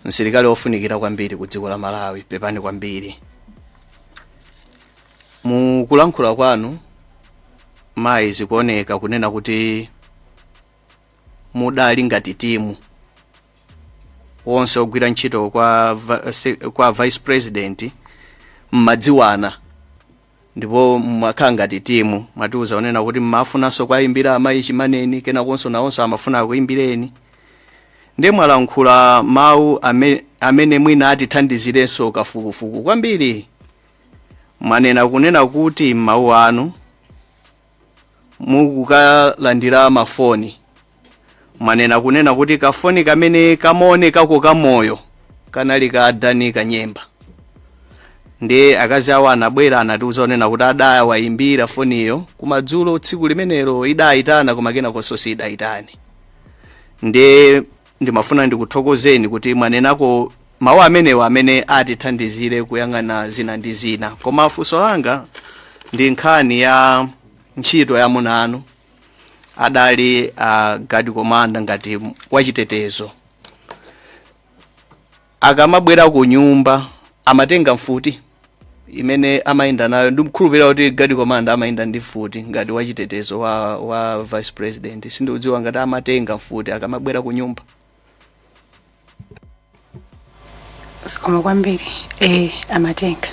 msilikali wofunikira kwambiri ku dziko la Malawi. Pepani kwambiri. Mukulankhula kwanu, mayi, zikuoneka kunena kuti mudali ngati timu wonse ogwira ntchito kwa vice president, mmadziwana ndipo mwakhala ngati timu. Mwatiuza kunena kuti mmafunanso kuwayimbira amayi Chimaneni, kenakonso nawonso amafuna kuyimbireni. Ndiye mwalankhula mawu amene mwina atithandizirenso kafukufuku kwambiri. Mwanena kunena kuti mawu anu mukukalandira mafoni, mwanena kunena kuti kafoni kamene kamaonekako kamoyo kanali ka Dani Kanyemba. Ndi akazi awo anabwera, anatiuza kunena kuti adaya wayimbira foniyo kumadzulo tsiku limenelo, idayitana koma kenakonso sidayitane. Ndi ndimafuna ndikuthokozeni kuti mwanenako mawu amenewa amene atithandizire kuyang'ana zina ndi zina. Koma funso langa ndi nkhani ya ntchito ya amuna anu. Adali guard commander ngati wachitetezo. Akamabwera ku nyumba amatenga mfuti imene amayenda nayo? Ndikukhulupirira kuti guard commander amayenda ndi mfuti ngati wachitetezo wa vice president. Sindikudziwa ngati amatenga mfuti akamabwera ku nyumba. Zikomo kwambiri. Amatenga.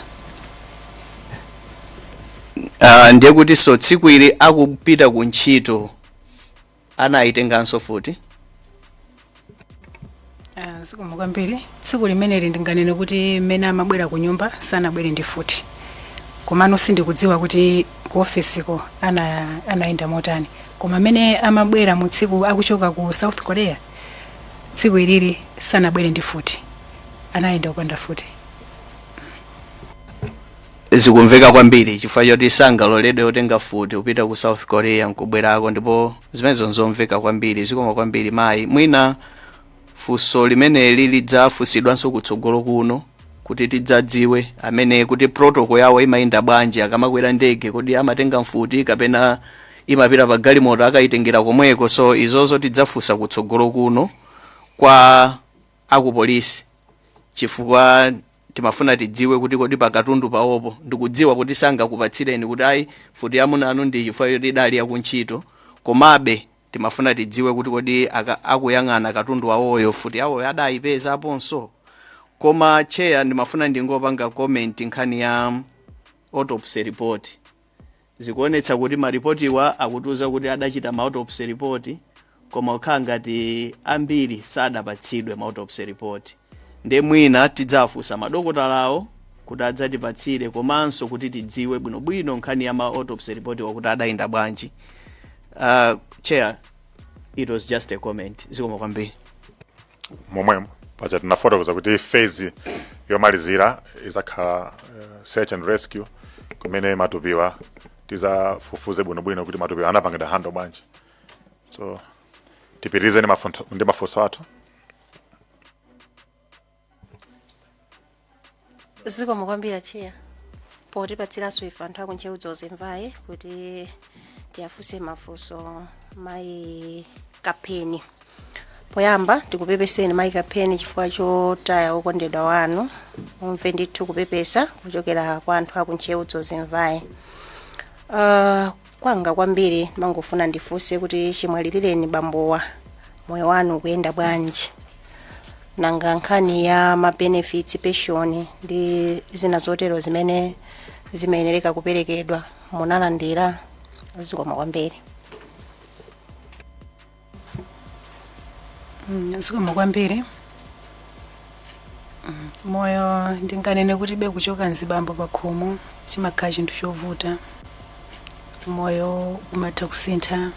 Ndiye kuti so tsiku ili akupita ku ntchito anayitenganso futi? Zikomo kwambiri. Tsiku limeneli ndinganene kuti mmene amabwera ku nyumba sanabwere ndi futi, komano sindikudziwa kuti ku ofesiko anayenda motani. Koma mmene amabwera mu tsiku akuchoka ku South Korea, tsiku ilili sanabwere ndi futi, anayenda kupanda futi. Zikumveka kwambiri, chifukwa choti sangaloledwe kutenga futi kupita ku South Korea nkubwerako, ndipo zimenezo nzomveka kwambiri. Zikomo kwambiri, mayi. Mwina funso limeneli lidzafunsidwanso kutsogolo kuno kuti tidzadziwe amene kuti protocol yawo imayenda bwanji akamakwera ndege. Kodi amatenga mfuti kapena imapita pa galimoto akayitengera komweko? So izozo tidzafunsa kutsogolo kuno kwa akupolisi, chifukwa timafuna tidziwe kuti kodi pakatundu pawopo, ndikudziwa kuti sangakupatsireni kuti ayi, futi yamunanu ndi chifukwa choti idali yakuntchito, komabe timafuna tidziwe kuti kodi akuyang'ana katundu wawoyo, futi yawoyo adayipeza aponso. Koma Chair, ndimafuna ndingopanga comment nkhani ya autopsy report. Zikuonetsa kuti maripotiwa akutiuza kuti adachita ma autopsy report, koma kukhala ngati ambiri sadapatsidwe ma autopsy report. Nde mwina tidzafunsa madokotalawo kuti adzatipatsire, komanso kuti tidziwe bwinobwino nkhani ya ma autopsy report wakuti adayenda bwanji. Chair, it was just a comment. Zikomo kwambiri. Momwemo paja tinafotokoza kuti phase yomalizira izakhala search and rescue, kumene matupiwa tizafufuze bwinobwino kuti matupiwa anapangidwa handle bwanji. So tipitirize ndi mafunso athu. Zikomo kwambiri, Chair, potipatsiranso ife anthu aku Ntcheu Dzonzi Mvayi kuti tiyafunse mafunso mayi Kapheni. Poyamba ndikupepeseni, mayi Kapheni, chifukwa chotaya wokondedwa wanu. Mumve ndithu kupepesa kuchokera kwa anthu aku Ntcheu Dzonzi Mvayi. Kwanga kwambiri mangofuna ndifunse kuti chimwalilireni bambowa, moyo wanu ukuyenda bwanji? Nanga nkhani ya ma benefits, pension ndi zina zotero zimene zimayenereka kuperekedwa, munalandira? Zikomo kwambiri. Zikomo kwambiri. Moyo ndinganene kuti be kuchoka mzibambo pa khomo chimakhala chinthu chovuta. Moyo umatha kusintha,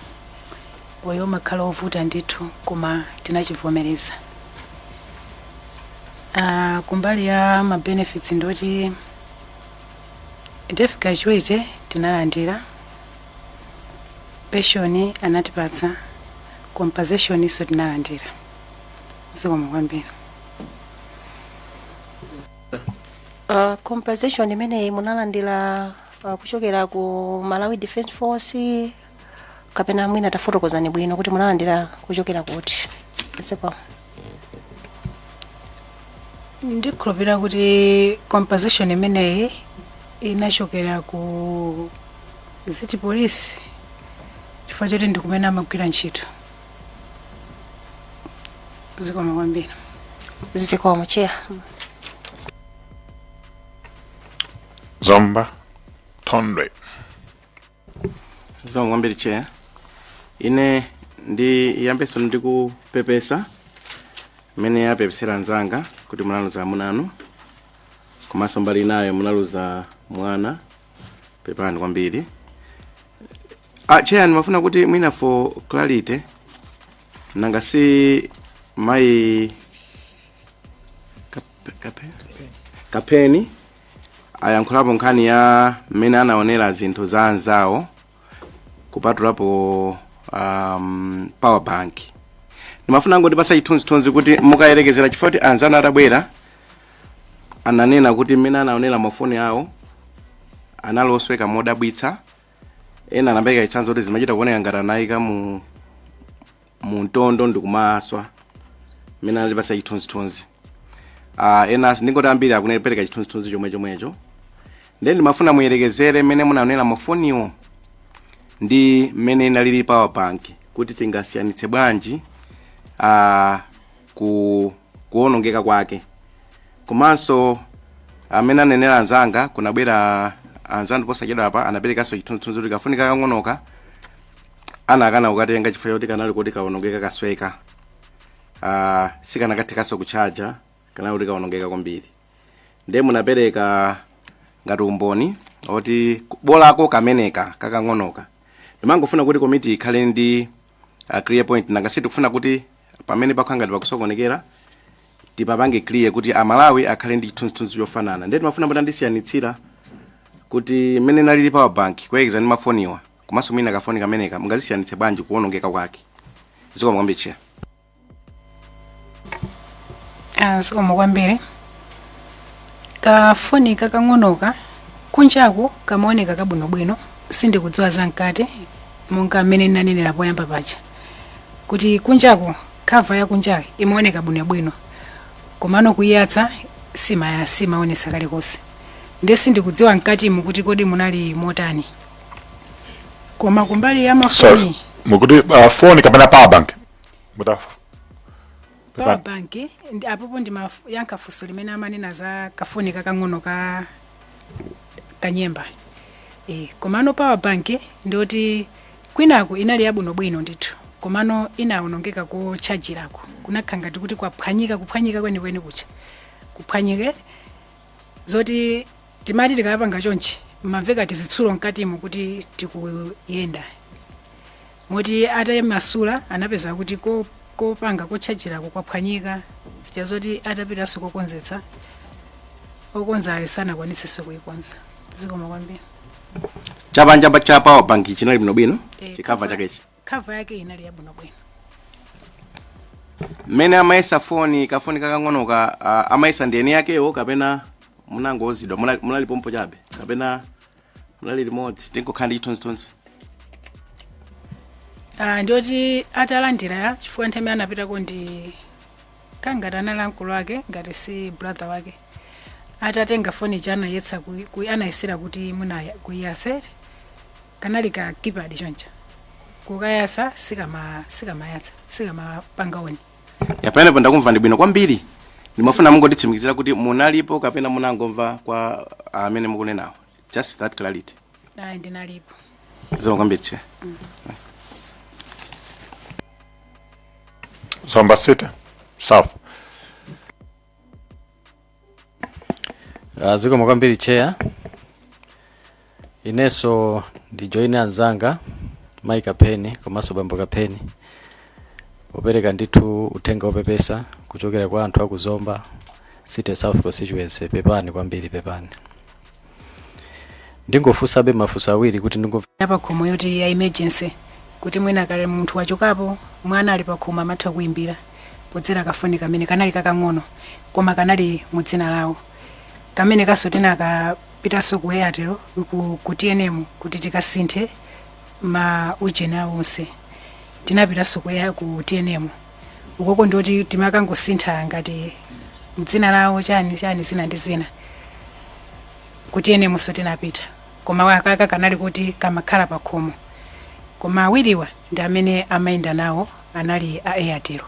moyo umakhala ovuta ndithu, koma tinachivomereza. Kumbali ya ma benefits, ndoti death gratuity tinalandira, pension anatipatsa, compensation iso tinalandira. Zikomo kwambiri. Compensation imeneyi munalandira kuchokera ku Malawi Defence Force kapena mwina tafotokozani bwino kuti munalandira kuchokera kuti? Zikomo. Ndikhulupirira kuti compensation imeneyi inachokera ku city police, chifukwa choti ndikumene amagwira ntchito. Zikomo kwambiri. Zikomo, Chair. Zomba Thondwe. Zikomo kwambiri, Chair. Ine ndiyambenso ndikupepesa mmene apepesera anzanga kuti munaluza amuna anu, komanso mbali inayo munaluza mwana. Pepani kwambiri. Ah, Chair, ndimafuna kuti mwina for clarity, nanga si mayi Kapeni ayankhulapo nkhani ya mmene anaonera zinthu za anzawo, kupatulapo power bank. Ndimafuna ngotipasa chithunzithunzi kuti mukayerekezera, chifukwa kuti anzanu atabwera ananena kuti mmene anaonera mafoni awo anali osweka modabwitsa. Ena anapereka chitsanzo kuti zimachita kuoneka ngati anayika mu mtondo ndikumaswa, mmene anatipasa chithunzithunzi. Ena ndingoti ambiri akupereka chithunzithunzi chomwe chomwecho. Then ndimafuna muyerekezere mmene munaonera mafoniwo ndi mmene inalili power bank, kuti tingasiyanitse bwanji kuwonongeka kwake. Komanso amene anenera anzanga, kunabwera anzanu posachedwa apa, anaperekanso chithunzithunzi kuti kafunika kang'onoka anakana kukatenga chifukwa choti kanali kuti kawonongeka, kasweka, sikanakathekanso kuchaja, kanali kuti kawonongeka kwambiri. Ndiye munapereka ngati umboni oti bolako kameneka kakang'onoka. Ndimangofuna kuti komiti ikhale ndi clear point. Nanga sitikufuna kuti pamene pakhala ngati pakusokonekera tipapange clear, kuti Amalawi akhale ndi chithunzithunzi chofanana. Ndiye timafuna mutandisiyanitsira kuti mmene nalili power bank kuyekeza ndi mafoniwa, komanso mwina kafoni kameneka, mungazisiyanitse bwanji kuwonongeka kwake? Zikomo kwambiri, Chair. Ah, zikomo kwambiri. Kafoni kakang'onoka kunjaku kamaoneka kabwinobwino. Sindikudziwa zamkati, monga mmene ndinanenera poyamba paja kuti kunjaku cover ya kunja imaoneka bwinobwino, komano kuyiyatsa simaonetsa kalikonse. Ndiye sindikudziwa mkatimu kuti kodi munali motani, koma kumbali ya mafoni Sorry, mukuti phone kapena power bank muta Power bank. Apopo ndimayankha funso limene amanena za kafoni kakang'ono ka kanyemba. Komano power bank ndoti kwinaku inali yabwinobwino ndithu, komano inawonongeka kochajirako, kunakhala ngati kuti kwaphwanyika, kuphwanyika kwenikweni kucha kuphwanyike, zoti timati tikapanga chonchi mmamveka tizitsulo mkatimo kuti tikuyenda, moti atamasula anapeza kuti kopanga kotchajirako kwaphwanyika, zija zoti atapitanso kokonzetsa, okonzayo sanakwanitsenso kuyikonza. Zikomo kwambiri. Chapanja cha power bank chinali bwinobwino? Eh, Chi cover chakechi? Cover yake inali yabwinobwino. Mmene amayesa foni, kafoni kakang'onoka, amayesa ndi eni yakewo kapena munangozidwa, munali pompo chabe kapena munali limodzi? Tinkokhala ndi chithunzithunzi. Ah, ndiyoti atalandira, chifukwa nthawi imene anapitako ndi kangati anali ankulu ake, ngati si brother wake, atatenga foni ija anayetsa anayesera kuti mwina kuiyatse, kanali ka keypad choncho, kukayatsa sikamayatsa, sikamapanga on. Ya, pamenepo ndakumva ndi bwino kwambiri. Ndimafuna mungotitsimikizira kuti munalipo kapena munangomva kwa amene mukunenawo, just that clarity. Ayi, ndinalipo. Zikomo kwambiri, Chair. Zomba City South. Zikomo kwambiri, Chair. Inenso ndijoine anzanga Mai Kapeni komanso Bambo Kapeni popereka ndithu uthenga wopepesa kuchokera kwa anthu aku Zomba City South constituency. Pepani kwambiri, pepani. Ndingofunsabe mafunso awiri kuti ndingo Pakhomo yoti ya emergency, kuti mwina kale munthu wachokapo, mwana ali pakhomo, amatha kuimbira podzera kafoni kamene kanali kakang'ono koma kanali mu dzina lawo. Kamene kaso tinakapitanso ku Airtel, ku TNM, kuti tikasinthe ma ujeni awo onse. Tinapitanso ku TNM ukoko, ndoti timakangosintha ngati mdzina lawo, chani chani, zina ndi zina. Ku TNM so tinapita, koma akaka kanali kuti kamakhala pa khomo, koma awiriwa ndi amene amayenda nawo anali a Airtel.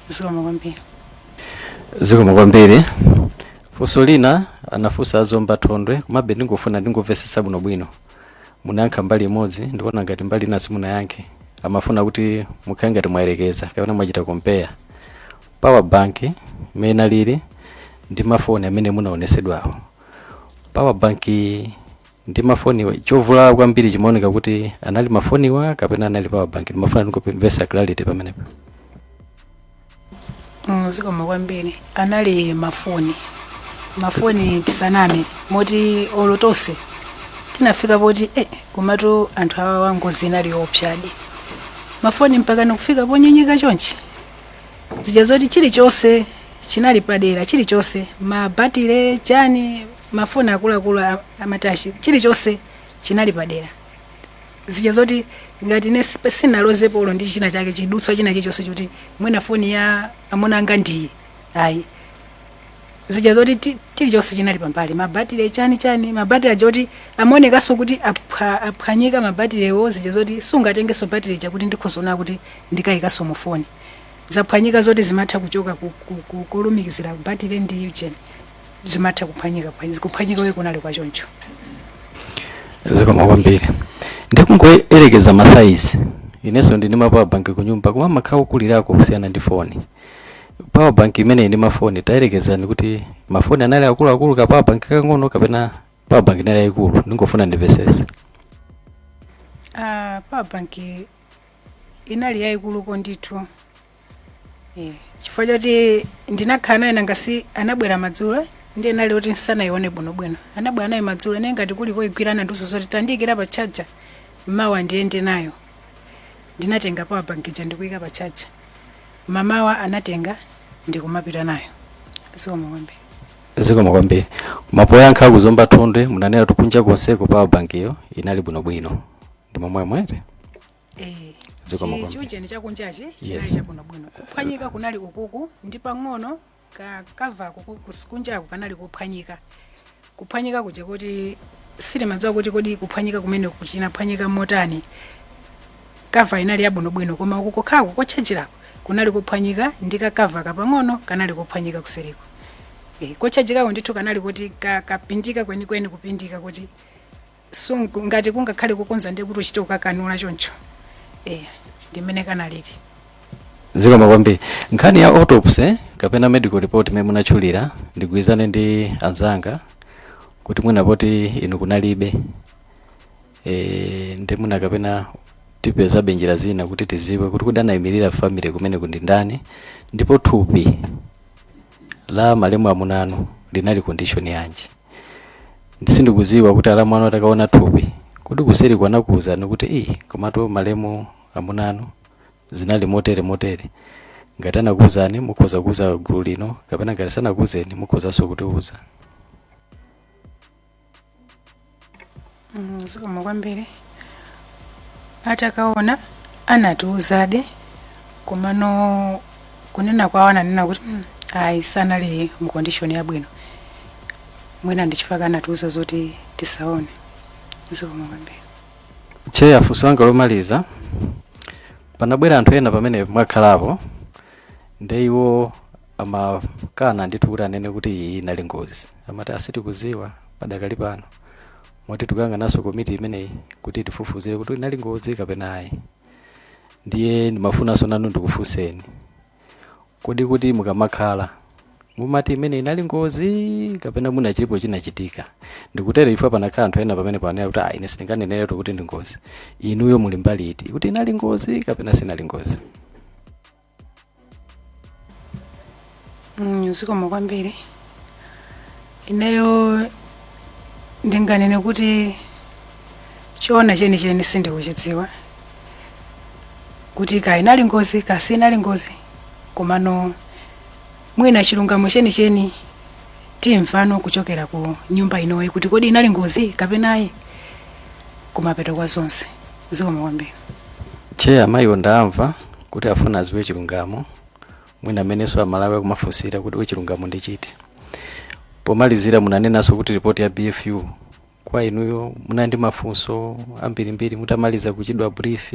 Zikomo kwambiri. Zikomo kwambiri. Funso lina anafunsa azomba Thondwe, komabe ndingofuna ndingomvetsetsa bwinobwino. Munayankha mbali imodzi, ndikuona ngati mbali ina simunayankhe. Amafuna kuti mukhale ngati mwayerekeza kapena mwachita compare power bank imene inalili ndi mafoni amene munaonesedwawo. Power bank ndi mafoniwa, chovulala kwambiri chimaoneka kuti anali mafoniwa kapena anali power bank? Ndimafuna ndingomvetsa clarity pamenepo. Zikomo kwambiri. Anali mafoni. Mafoni, tisaname, moti olo tonse tinafika poti komatu anthu awa ngozi inali yoopsadi. Mafoni mpaka nikufika ponyenyeka chonchi, zija zoti chilichonse chinali padera, chilichonse, mabatire, chani, mafoni akuluakulu, amatachi, chilichonse chinali padera. Zija zoti ngati ine sinalozepo olo ndi china chake, chidutswa china chilichonse choti mwina foni ya amuna anga ndiyi, ayi. Zija zoti chilichonse chinali pambali, mabatire, chani chani, mabatire aja oti amaonekanso kuti aphwanyika mabatirewo. Zija zoti sungatengenso batire chakuti ndikhozoona kuti ndikayikanso mu foni, zaphwanyika, zoti zimatha kuchoka kolumikizira batire ndi ujeni, zimatha kuphwanyika. Kuphwanyika we kunali kwachoncho. Zikomo kwambiri. Ndikungoyerekeza ma size, inenso ndine ma power bank kunyumba, koma makhala okulirako kusiyana ndi foni. Power bank imeneyi ndi mafoni, tayerekezani kuti mafoni anali akuluakulu, ka power bank kang'ono, kapena power bank inali yayikulu? Ndingofuna ndimvesese. Power bank inali yayikuluko ndithu, chifukwa choti ndinakhala naye nangasi anabwera madzulo, ndiye nali kuti nsanayione bwinobwino. Anabwera naye madzulo, ine ngati kuli koyigwirana ndiuza zoti tandiyikira pa charger, mawa ndiyende nayo. Ndinatenga power bank ija ndikuyika pa charger, mamawa anatenga ndikumapita nayo. Zikomo kwambiri. Zikomo kwambiri. Mapoyankha kuzomba Thondwe, munanena kuti kunja konseko power bank iyo inali bwinobwino, ndi momwe mwere? Eh. Zikomo kwambiri. Chiujeni chakunjachi chinali chabwinobwino. Kuphwanyika kunali ukuku ndi pang'ono ka kavako kunjaku kanali kuphwanyika. Kuphwanyika kuja kuti sitimadziwa kuti kodi kuphwanyika kumene kuchinaphwanyika motani. Cover inali yabwinobwino, koma uku kokhako kotchajirako kunali kuphwanyika, ndi ka cover kapang'ono kanali kuphwanyika kuseriko. Kotchajikako ndithu kanali kuti kapindika kwenikweni, kupindika kuti ngati kungakhale kukonza ndiye kuti uchite kukakanula choncho. Ndimene kanalili. Zikomo kwambiri. Nkhani ya autopsy kapena medical report imene munatchulira, ndigwirizane ndi anzanga kuti mwina poti inu kunalibe, ndi mwina kapena tipezabe njira zina kuti tiziwe kuti kodi anayimirira family kumene kundi ndani, ndipo thupi la malemu amunanu linali condition yanji. Sindikuziwa kuti alamu anu atakaona thupi, kuti kuseri kwanakuwuzani kuti iyi, komatu malemu amunanu zinali motere motere. Ngati anakuwuzani, mukhoza kuuza gulu lino, kapena ngati sanakuwuzeni, mukhozanso kutiuza. Zikomo kwambiri. Atakaona anatiuzade, komano kunena kwawo ananena kuti ayi, sanali mu condition yabwino. Mwina ndichifukwa anatiuza zoti tisaone. Zikomo kwambiri. Chair, funso langa lomaliza. Panabwera anthu ena pamene mwakhalapo, nde iwo amakana ndithu kuti anene kuti iyi inali ngozi. Amati asitikuziwa padakali pano, moti tikuyang'ananso komiti imeneyi kuti tifufuzire kuti inali ngozi kapena ayi. Ndiye ndimafunanso nanu ndikufunseni, kodi kuti mukamakhala mumati imene inali ngozi kapena mwina chilipo chinachitika? Ndikutero ifo panakhala anthu ena pamene panena kuti, "Ah, ine sindinganeneretu kuti ndi ngozi." Inuyo muli mbali iti, kuti inali ngozi kapena sinali ngozi? Zikomo kwambiri. Ineyo ndinganene kuti choona chenicheni sindikuchidziwa kuti ka inali ngozi ka sinali ngozi, komano mwina chilungamo chenicheni Timvano kuchokera ku nyumba inoyi kuti kodi inali ngozi kapena ayi kumapeto kwa zonse. Zikomo kwambiri. Chair, amayiwo ndamva kuti afuna aziwe chilungamo, mwina amenenso Amalawi akumafunsira kuti kodi chilungamo ndi chiti. Pomalizira, munanenanso kuti ripoti ya BFU kwa inuyo munali ndi mafunso ambirimbiri. Mutamaliza kuchidwa brief,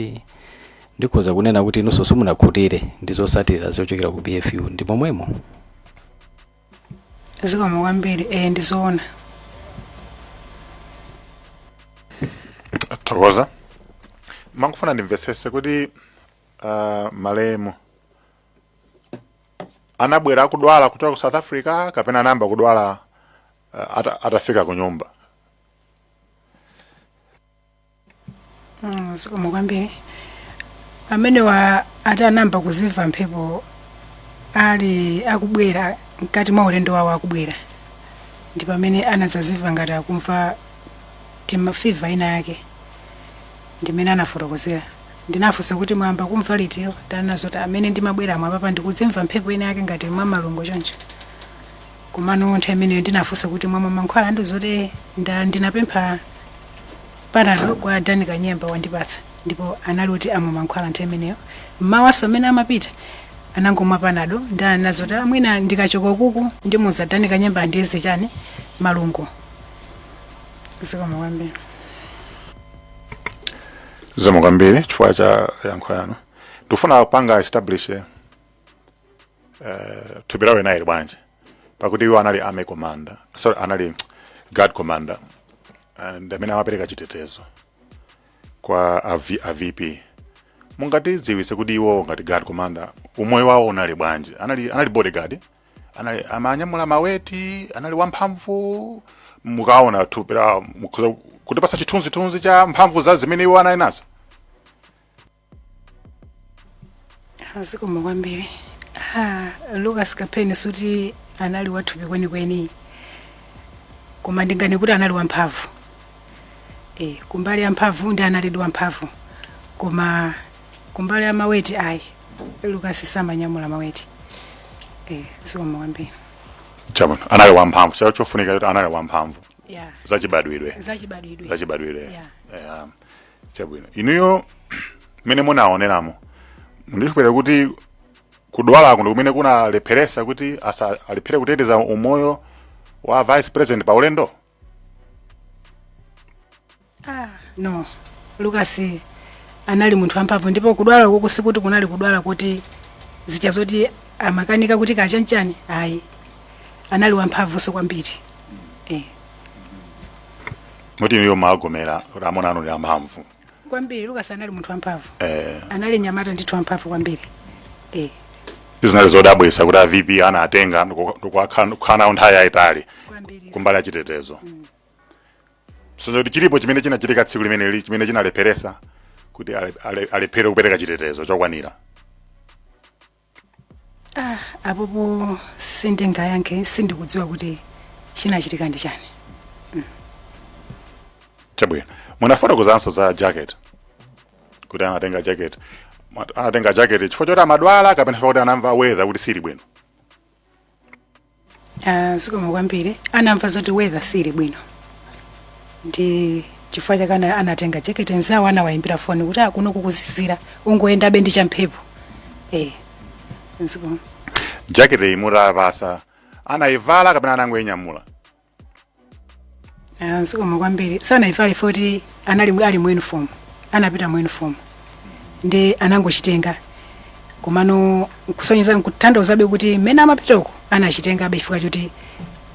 ndikhoza kunena kuti inunso simunakhutire ndi zotsatira zochokera ku BFU, ndi momwemo? Zikomo kwambiri. Ndizoona. Thokoza. Mangofuna ndimvetsetse kuti malemu anabwera akudwala kuchoka ku South Africa kapena anayamba kudwala atafika ku nyumba? Zikomo kwambiri. Amenewa ati anayamba kuzimva mphepo ali akubwera, mkati mwa ulendo wawo akubwera, ndi pamene anadzazimva ngati akumva tima fever ina yake, ndimene anafotokozera. Ndinafunsa kuti mwayamba kumva litiyo, tanazo kuti amene ndimabwera mwapapa ndikudzimva mphepo ina yake ngati mwa malungo choncho. Komano nthawi imeneyo ndinafunsa kuti mwamwa mankhwala, andizoti ndinapempha Panado kwa Dani Kanyemba, wandipatsa, ndipo anali kuti amwa mankhwala nthawi imeneyo. Mmawaso amene amapita anangomwa Panado, ndi anazoti mwina ndikachoka kuku ndimuza Dani Kanyemba andiyeze chani, malungo. Zikomo kwambiri. Zikomo kwambiri chifukwa cha yankho yanu. Ndikufuna kupanga establish thupi lawo linali bwanji, pakuti iwo anali army commander, sorry, anali guard commander and amene amapereka chitetezo kwa a VP. Mungatidziwitse kuti iwo ngati guard commander umoyo wawo unali bwanji? Anali bodyguard, anali amanyamula ma weight, anali wamphamvu? Mukaona thupi lawo, mukhoza kutipasa chithunzithunzi cha mphamvu za zimene iwo anali nazo? Zikomo kwambiri. Lucas Kapeni suti anali wathupi kwenikweni, koma ndingane kuti anali wamphamvu. Kumbali ya mphamvu ndi analidi wamphamvu, koma kumbali ya ma weight ayi, Lucas samanyamula ma weight. Zikomo kwambiri. Chabwino, anali wamphamvu. Chacho chofunika kuti anali wamphamvu. Yeah. Zachibadwidwe. Zachibadwidwe. Zachibadwidwe. Yeah. Yeah. Chabwino, inuyo mmene munaoneramo, ndikukhulupirira kuti kudwalako ndi kumene kunalepheresa kuti asa alephere kuteteza umoyo wa vice president pa ulendo? Ah, no, Lucas anali munthu wamphamvu, ndipo kudwala uku sikuti kunali kudwala kuti zija zoti amakanika kuti kachanchani, ayi, anali wamphamvunso kwambiri. Muti inuyo magomera kuti amuna anu ndi amphamvu? Kwambiri, Lucas anali munthu wamphamvu. Anali nyamata ndithu wamphamvu kwambiri. Sizinali zodabwitsa kuti a VP anatenga ndikukhala nawo nthawi yayitali Kwambiri. kumbali ya chitetezo. So kuti chilipo chimene chinachitika tsiku limeneli chimene chinalepheresa kuti alephere kupereka chitetezo chokwanira? Ah, apopo sindingayankhe, sindikudziwa kuti chinachitika ndi chani. Chabwino, munafotokozanso za jacket, kuti anatenga jacket. Anatenga jacket chifukwa choti amadwala kapena chifukwa kuti anamva weather kuti sili bwino? Ah, zikomo kwambiri. Anamva zoti weather sili bwino, ndi chifukwa chake anatenga jacket. Nzawo anawayimbira foni kuti akuno kukuzizira, ungoyendabe ndi champhepo. Zikomo. Jacket iyi mutapasa, anayivala kapena anangoyinyamula? Ah, zikomo kwambiri. Sanayivale foti anali ali mu uniform, anapita mu uniform ndi anangochitenga, komano kusonyeza kutanthauzabe kuti mmene amapitoko anachitengabe, chifukwa choti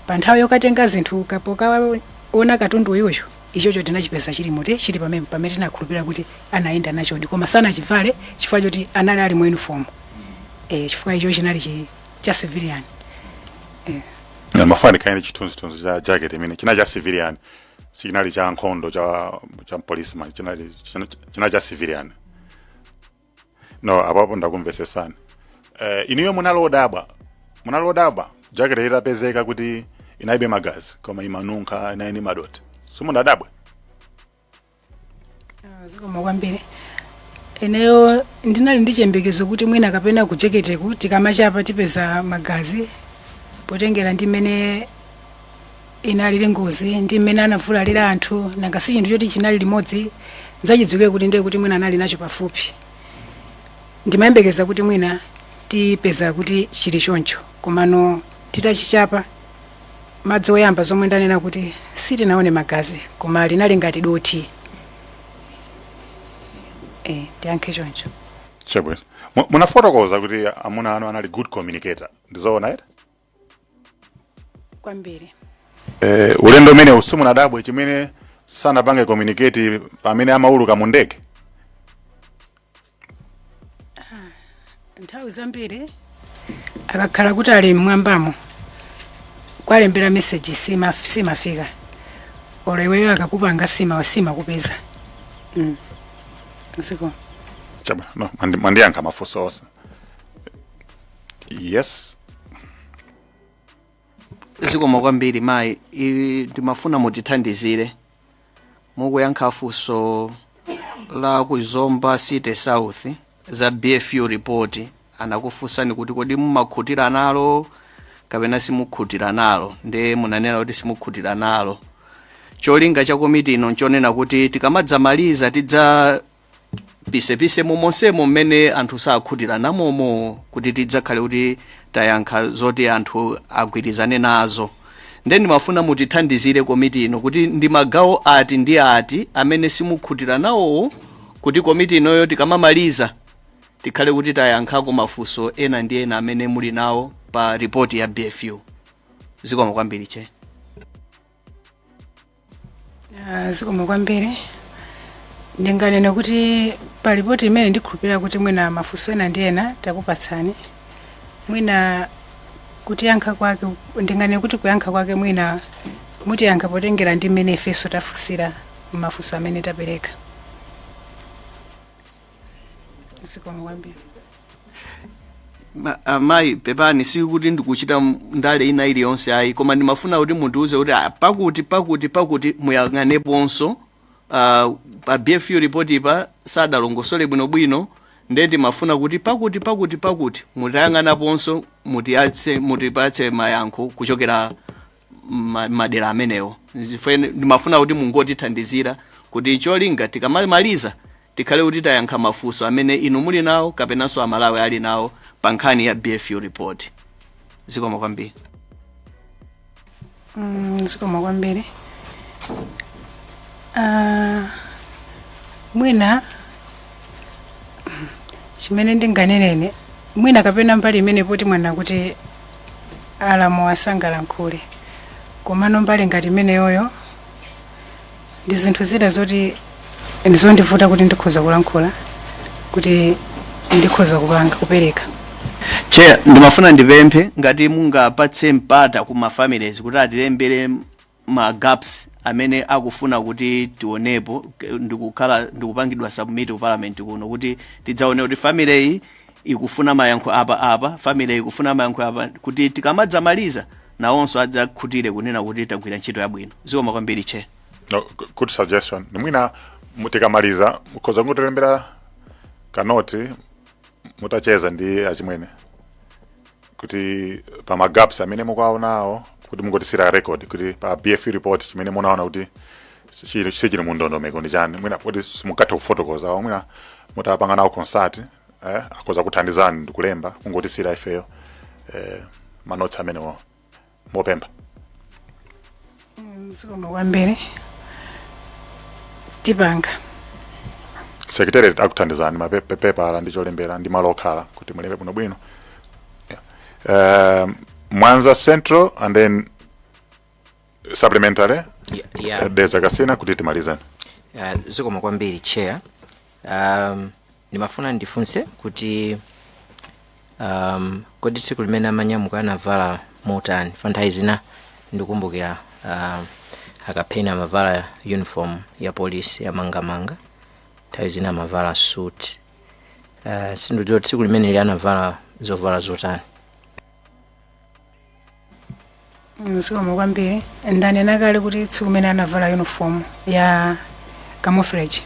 pa nthawi yokatenga zinthu kapokaona katundu uyuyu, ichocho tinachipeza chili muti chili pamene tinakhulupirira kuti anayenda nachodi, koma sanachivale chifukwa choti anali ali mu uniform, chifukwa icho chinali cha civilian. Mafuna ndikhale ndi chithunzithunzi cha jacket imene chinali cha civilian, sichinali cha nkhondo, cha policeman, chinali cha civilian. No, apapo ndakumvesesani. Inuyo munalodabwa jacket itapezeka kuti inalibe magazi koma imanunkha, inali ndi madoti, simunadabwe? Zikomo kwambiri. Ineyo ndinali ndi chiyembekezo kuti mwina kapena ku jacket ku tikamachapa tipeza magazi, potengera ndi mmene Inalili ngozi ndi mmene anavulalira anthu, nanga si chinthu choti chinali limodzi, zachidziwike kuti ndiye kuti mwina anali nacho pafupi. Ndimayembekeza kuti mwina tipeza kuti chili choncho, komano titachichapa madzi oyamba, zomwe ndanena kuti sitinaone magazi, koma linali ngati dothi. Ndiyankhe choncho. Chabwino. Munafotokoza kuti amuna anu anali good communicator, ndizoona ere? Kwambiri. Ulendo umene simunadabwe chimene sanapange communicate pamene amauluka mu ndege? Nthawi zambiri akakhala kuti ali mmwambamo, kwalembera message simafika, olo iweyo akakupanga simakupeza. Ziko. Chabwino. No, mwandiyankha mafunso onse. Yes. Zikomo kwambiri, mayi. Ndimafuna mutithandizire mukuyankha funso la ku Zomba City South za BFU report. Anakufunsani kuti kodi mumakhutira nalo kapena simukhutira nalo, nde munanena kuti simukhutira nalo. Cholinga cha komiti ino nchonena kuti tikamadzamaliza tidza pisepise momonsemo mmene anthu sakhutira namomo, kuti tidzakhale kuti tayankha zoti anthu agwirizane nazo. Nde ndimafuna mutithandizire komiti ino kuti ndi magawo ati ndi ati amene simukhutira nawowo, kuti komiti inoyo tikamamaliza tikhale kuti tayankhako mafunso ena ndi ena amene muli nawo pa ripoti ya BFU. Zikomo kwambiri, che. Zikomo kwambiri. Ndinganene kuti pa ripoti imene ndikhulupirira kuti mwina mafunso ena ndi ena takupatsani, mwina kutiyankha kwake, ndinganene kuti kuyankha kwake mwina mutiyankha potengera ndi mmene ifenso tafunsira mafunso amene tapereka. Zikomo kwambiri. Amayi, pepani, sikuti ndikuchita ndale ina iliyonse ayi, koma ndimafuna kuti mundiuze kuti pakuti pakuti pakuti muyang'aneponso pa BFU report ipa sadalongosole bwinobwino, nde ndimafuna kuti pakuti pakuti pakuti mutayang'anaponso, mutipatse mayankho kuchokera madera amenewo. Ndimafuna kuti mungotithandizira kuti cholinga tikamamaliza tikhale kuti tayankha mafunso amene inu muli nawo kapenanso Amalawi ali nawo pa nkhani ya BFU report. Zikomo kwambiri. Zikomo kwambiri. Mwina chimene ndinganenene mwina kapena mbali imene poti mwana kuti alamu asangalankhule, komano mbali ngati imeneyoyo ndi zinthu zina zoti ndizondivuta kuti ndikhoza kulankhula, kuti ndikhoza kupanga kupereka. Chair, ndimafuna ndipemphe ngati mungapatse mpata ku ma families kuti atilembere ma gaps amene akufuna kuti tionepo, ndikukhala ndikupangidwa submit ku parliament kuno, kuti tidzaone kuti family iyi ikufuna mayankho apa apa, family iyi ikufuna mayankho apa, kuti tikamadzamaliza nawonso adzakhutire kunena kuti tagwira ntchito yabwino. Zikomo kwambiri, Chair. No, good suggestion. Ni mwina tikamaliza mukhoza kungotilembera kanoti mutacheza ndi achimwene kuti pa ma gaps amene mukuwaonawo, kuti mungotisira record kuti pa BFU report chimene munaona kuti sichili mu ndondomeko ndi chani. Mwina kuti simukatha kufotokoza awo, mwina mutapanga nawo consult, akhoza kuthandizani ndikulemba, kungotisira ifeyo ma notes amenewo mopempha. Zikomo kwambiri, tipanga. Secretariat akuthandizani mapepala ndi cholembera ndi malo okhala kuti mulembe bwinobwino. Yeah. Mwanza Central and then supplementary. Yeah. Dedza Kasina, kuti timalizane. Zikomo kwambiri, Chair. Ndimafuna ndifunse kuti kodi tsiku limene amanyamuka anavala motani? Fa nthawi zina ndikumbukira akapheni amavala uniform ya polisi yamangamanga, nthawi zina amavala suit. Sindidziwa kuti tsiku limeneli anavala zovala zotani. Zikomo kwambiri. Ndanena kale kuti tsiku limene anavala uniform ya camouflage.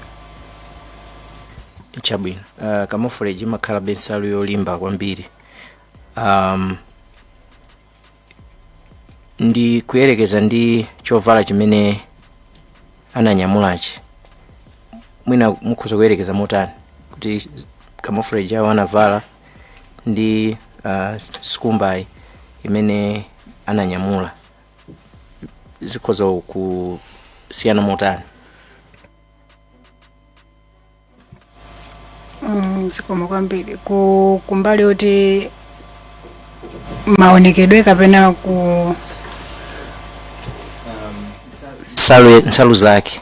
Chabwino. Camouflage imakhala bensalu yolimba kwambiri. Ndi kuyerekeza ndi chovala chimene ananyamulachi, mwina mukhoza kuyerekeza motani kuti camouflage awo anavala ndi skumbayi imene ananyamula zikhoza kusiyana motani? Zikomo kwambiri. Ku kumbali kuti maonekedwe kapena ku Nsalu zake.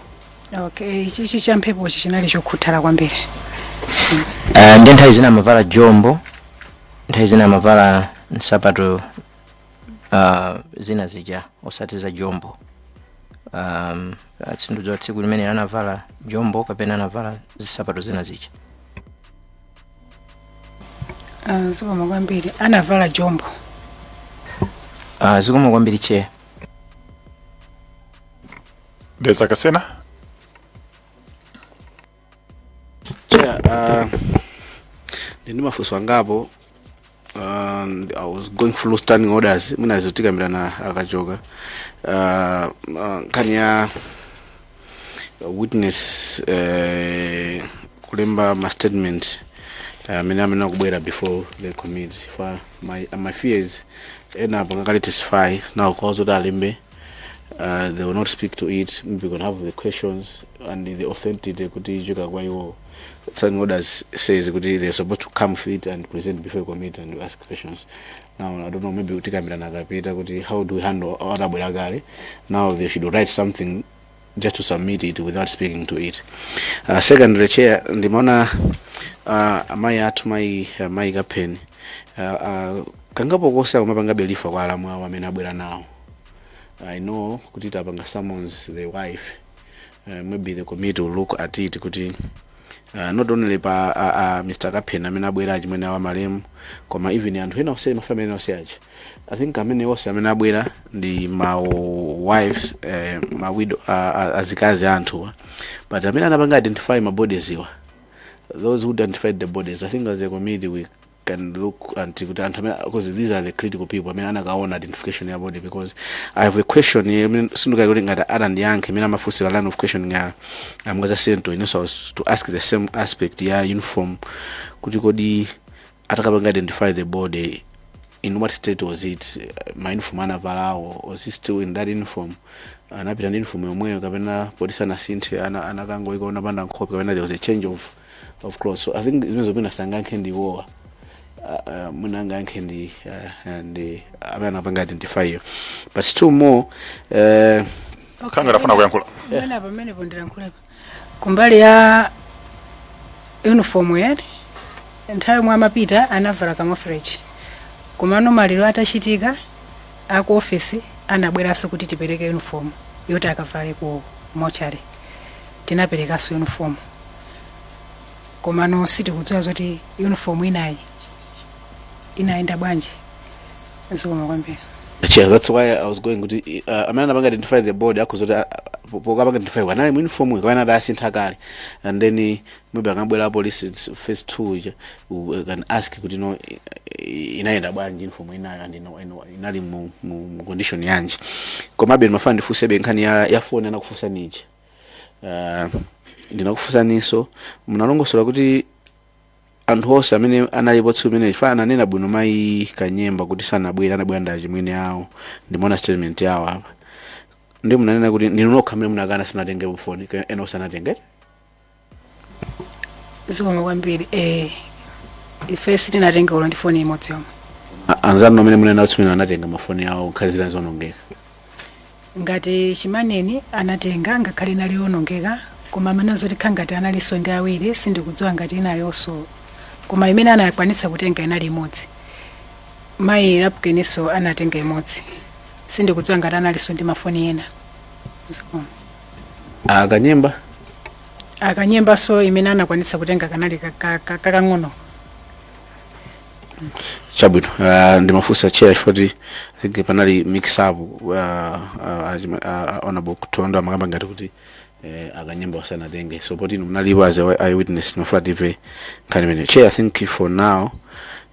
Okay, chichi cha mphepochi chinali chokhuthala kwambiri. Ndi nthawi zina amavala jombo, nthawi zina amavala nsapato zina zija osati za jombo. Sindidziwa tsiku limene anavala jombo kapena anavala zisapato zina zija. Zikomo kwambiri, anavala jombo. Zikomo kwambiri, Chair. Dedza Kasina. Chair, ndi mafunso angapo. I was going through standing orders, mwina zotikambirana akachoka. Nkhani ya witness kulemba ma statement amene akubwera before the committee, for my fears ena apo ngakale testify now cause kuti alembe, they will not speak to it. Maybe we can have the questions and the authenticity kuti ichoka kwa iwo. Standing orders says kuti they're supposed to come fit and present before the committee and ask questions. Now I don't know, maybe tikambirana akapita kuti how do we handle atabwera kale. Now they should write something just to submit it without speaking to it. Secondly, Chair, ndimaona amayi athu, mayi Kapheni, kangapo kosa kumapanga refer kwa alamu awo amene abwera nawo. I know kuti tapanga summons the wife. Maybe the committee will look at it kuti not only pa Mr Kapheni amene abwera, achimwene awo amalemu, koma even anthu ena onse, ma family ena onse aja. I think amene onse amene abwera ndi ma wives, ma widow, azikazi a anthuwa, but amene anapanga identify ma bodies iwa, those who identified the bodies, I think as a committee we can look until kuti anthu amene, because these are the critical people amene anakaona identification ya body, because I have a question here imene sindikali kuti ngati atandiyankhe imene amafunsira line of questioning ya amkaza sento. Inenso I was to ask the same aspect ya uniform, kuti kodi atakapanga identify the body, in what state was it? Ma uniform anavalawo, was he still in that uniform? Anapita ndi uniform yomweyo kapena polisi anasinthe, anakangoika unapanda nkhope, kapena there was a change of clothes? So I think zimene zopina sangankhe ndi iwowa, mwina angayankhe ndi amene anapanga identify iyo. But still more Khanga ndafuna kuyankhula. Mwina pamenepo ndilankhulepo kumbali ya uniform yeti. Nthawi yomwe amapita anavala camouflage, komano maliro atachitika, aku ofesi anabweranso kuti tipereke uniform yoti akavale ku mochari. Tinaperekanso uniform, komano sitikudziwa zoti uniform inayi inayenda bwanji. Zikomo kwambiri. Chair, that's why I was going kuti amene anapanga identify the body akuzoti pokapanga identify anali mu uniform kapena adasintha kale, and then maybe akabwera police phase 2 ija, we can ask kuti no, inayenda bwanji uniform inayo and inali mu condition yanji. Komabe ndimafuna ndifunsebe nkhani ya phone anakufunsa niji. Ndinakufunsaninso, munalongosola kuti anthu onse amene analipo tsiku limene chifukwa ananena bwino mayi Kanyemba kuti sanabwere, anabwera ndi achimwene awo. Ndimaona statement yawo apa, ndi munanena kuti ndinu nokha amene munakana, simunatenge foni, ena onse anatenge. Zikomo kwambiri. Ife sitinatenge ulo ndi foni imodzi yomwe. Anzanu amene munena tsiku limene anatenga mafoni awo nkhali zina zonongeka? Ngati Chimaneni anatenga, ngakhale inali yonongeka, koma amene zotikha ngati analinso ndi awiri, sindikudziwa ngati inayonso, koma imene anakwanitsa kutenga inali imodzi. Mayi Lapkeninso anatenga imodzi, sindikudziwa ngati analinso ndi mafoni ena. Zikomo. Akanyemba? Akanyembaso imene anakwanitsa kutenga kanali kakang'ono. Chabwino. Ndimafunsa, Chair, chifukwa I think panali mix up. Honorable Kutondo amakamba ngati kuti Akanyemba wasanatenge, so poti inu munalipo as a eyewitness, ndimafuna timve nkhani imeneyo. Chair, I think for now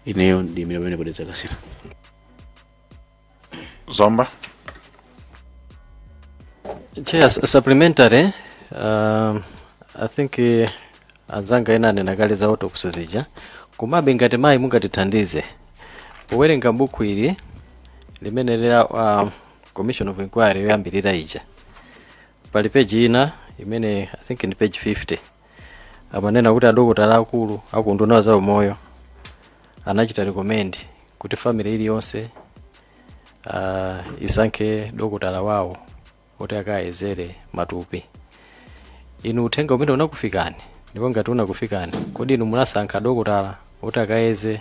ineyo ndimire pamene podedza Kasina. Zomba. Chair, supplementary, I think anzanga ena anena kale za autopsy zija. Komabe ngati mayi mungatithandize powerenga buku ili limene la Commission of Inquiry yoyambirira ija, pali page ina imene I think ndi page 50, amanena kuti adokotala akulu akunduna za umoyo anachita recommend kuti family iliyonse isankhe dokotala wawo kuti akayezere matupi. Inu uthenga umene unakufikani? Ndipo ngati unakufikani, kodi inu munasankha dokotala kuti akayeze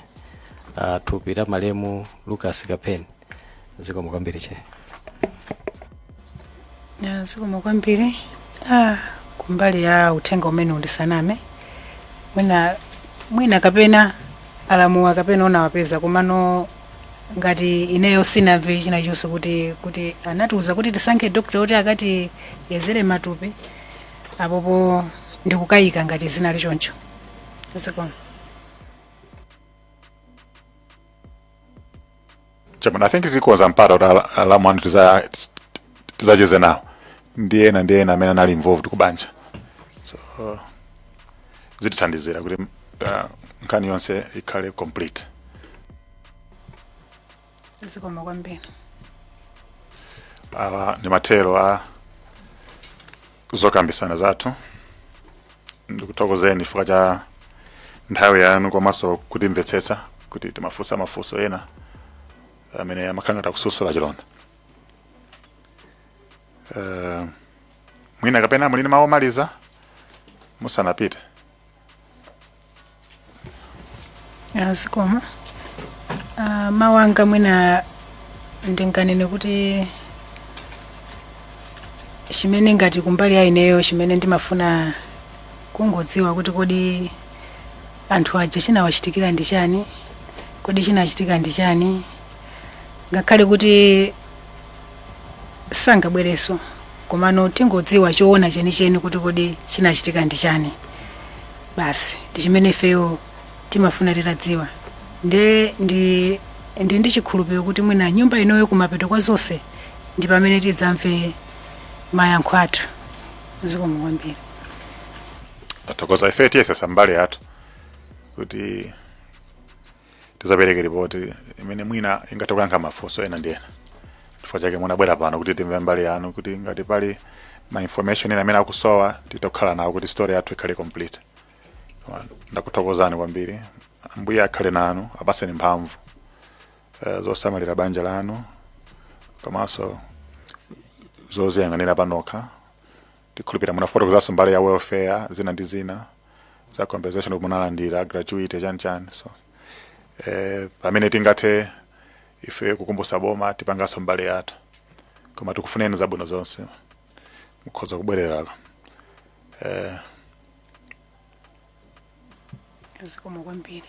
thupi la malemu Lucas Kapeni? Zikomo kwambiri, Chair. Ya, zikomo kwambiri. Kumbali ya uthenga umene undisaname, mwina kapena alamuwa kapena unawapeza, komano ngati ineyo sinamve china chonse kuti anatiuza kuti tisankhe doctor kuti akati yezere matupi. Apopo ndikukayika ngati zinali choncho. Zikomo. Chabwino, I think tikonza mpata kuti alamu anu tizacheze nawo ndi ena ndi ena amene anali involved kubanja, so zitithandizira kuti nkhani yonse ikhale complete. Zikomo kwambiri. Awa ndi mathero a zokambisana zathu. Ndikuthokozeni chifukwa cha nthawi yanu komanso kutimvetsetsa kuti timafunsa mafunso ena amene amakhala ngati akususula chilonda. Mwina kapena muli ndi mawu omaliza musanapite? Zikomo. Mawu anga mwina ndinganene kuti chimene ngati kumbali ya ineyo, chimene ndimafuna kungodziwa kuti kodi anthu aja chinawachitikira ndi chani, kodi chinachitika ndi chani, ngakhale kuti sangabwerenso, komano tingodziwa choona chenicheni kuti kodi chinachitika ndi chani. Basi, ndi chimene ifeyo timafuna titadziwa. Nde ndi chikhulupiriro kuti mwina nyumba inoyo kumapeto kwa zonse ndi pamene tidzamve mayankho athu. Zikomo kwambiri. Thokoza. Ife tiyesesa mbali yathu kuti tizapereke ripoti imene mwina ingathe kuyankha mafunso ena ndi ena. Chifukwa chake munabwera pano kuti timve mbali yanu, kuti ngati pali ma information ena amene akusowa, titokhala nawo kuti story yathu ikhale complete. Koma ndakuthokozani kwambiri. Ambuye akhale nanu, apaseni mphamvu zosamalira banja lanu komanso zoziyang'anira panokha. Tikhulupirira munafotokozanso mbali ya welfare, zina ndi zina za compensation munalandira, gratuity, chani chani. So pamene tingathe ife kukumbusa boma, tipanganso mbali yathu, koma tikufuneni zabwino zonse. Mukhoza kubwererako. Zikomo kwambiri.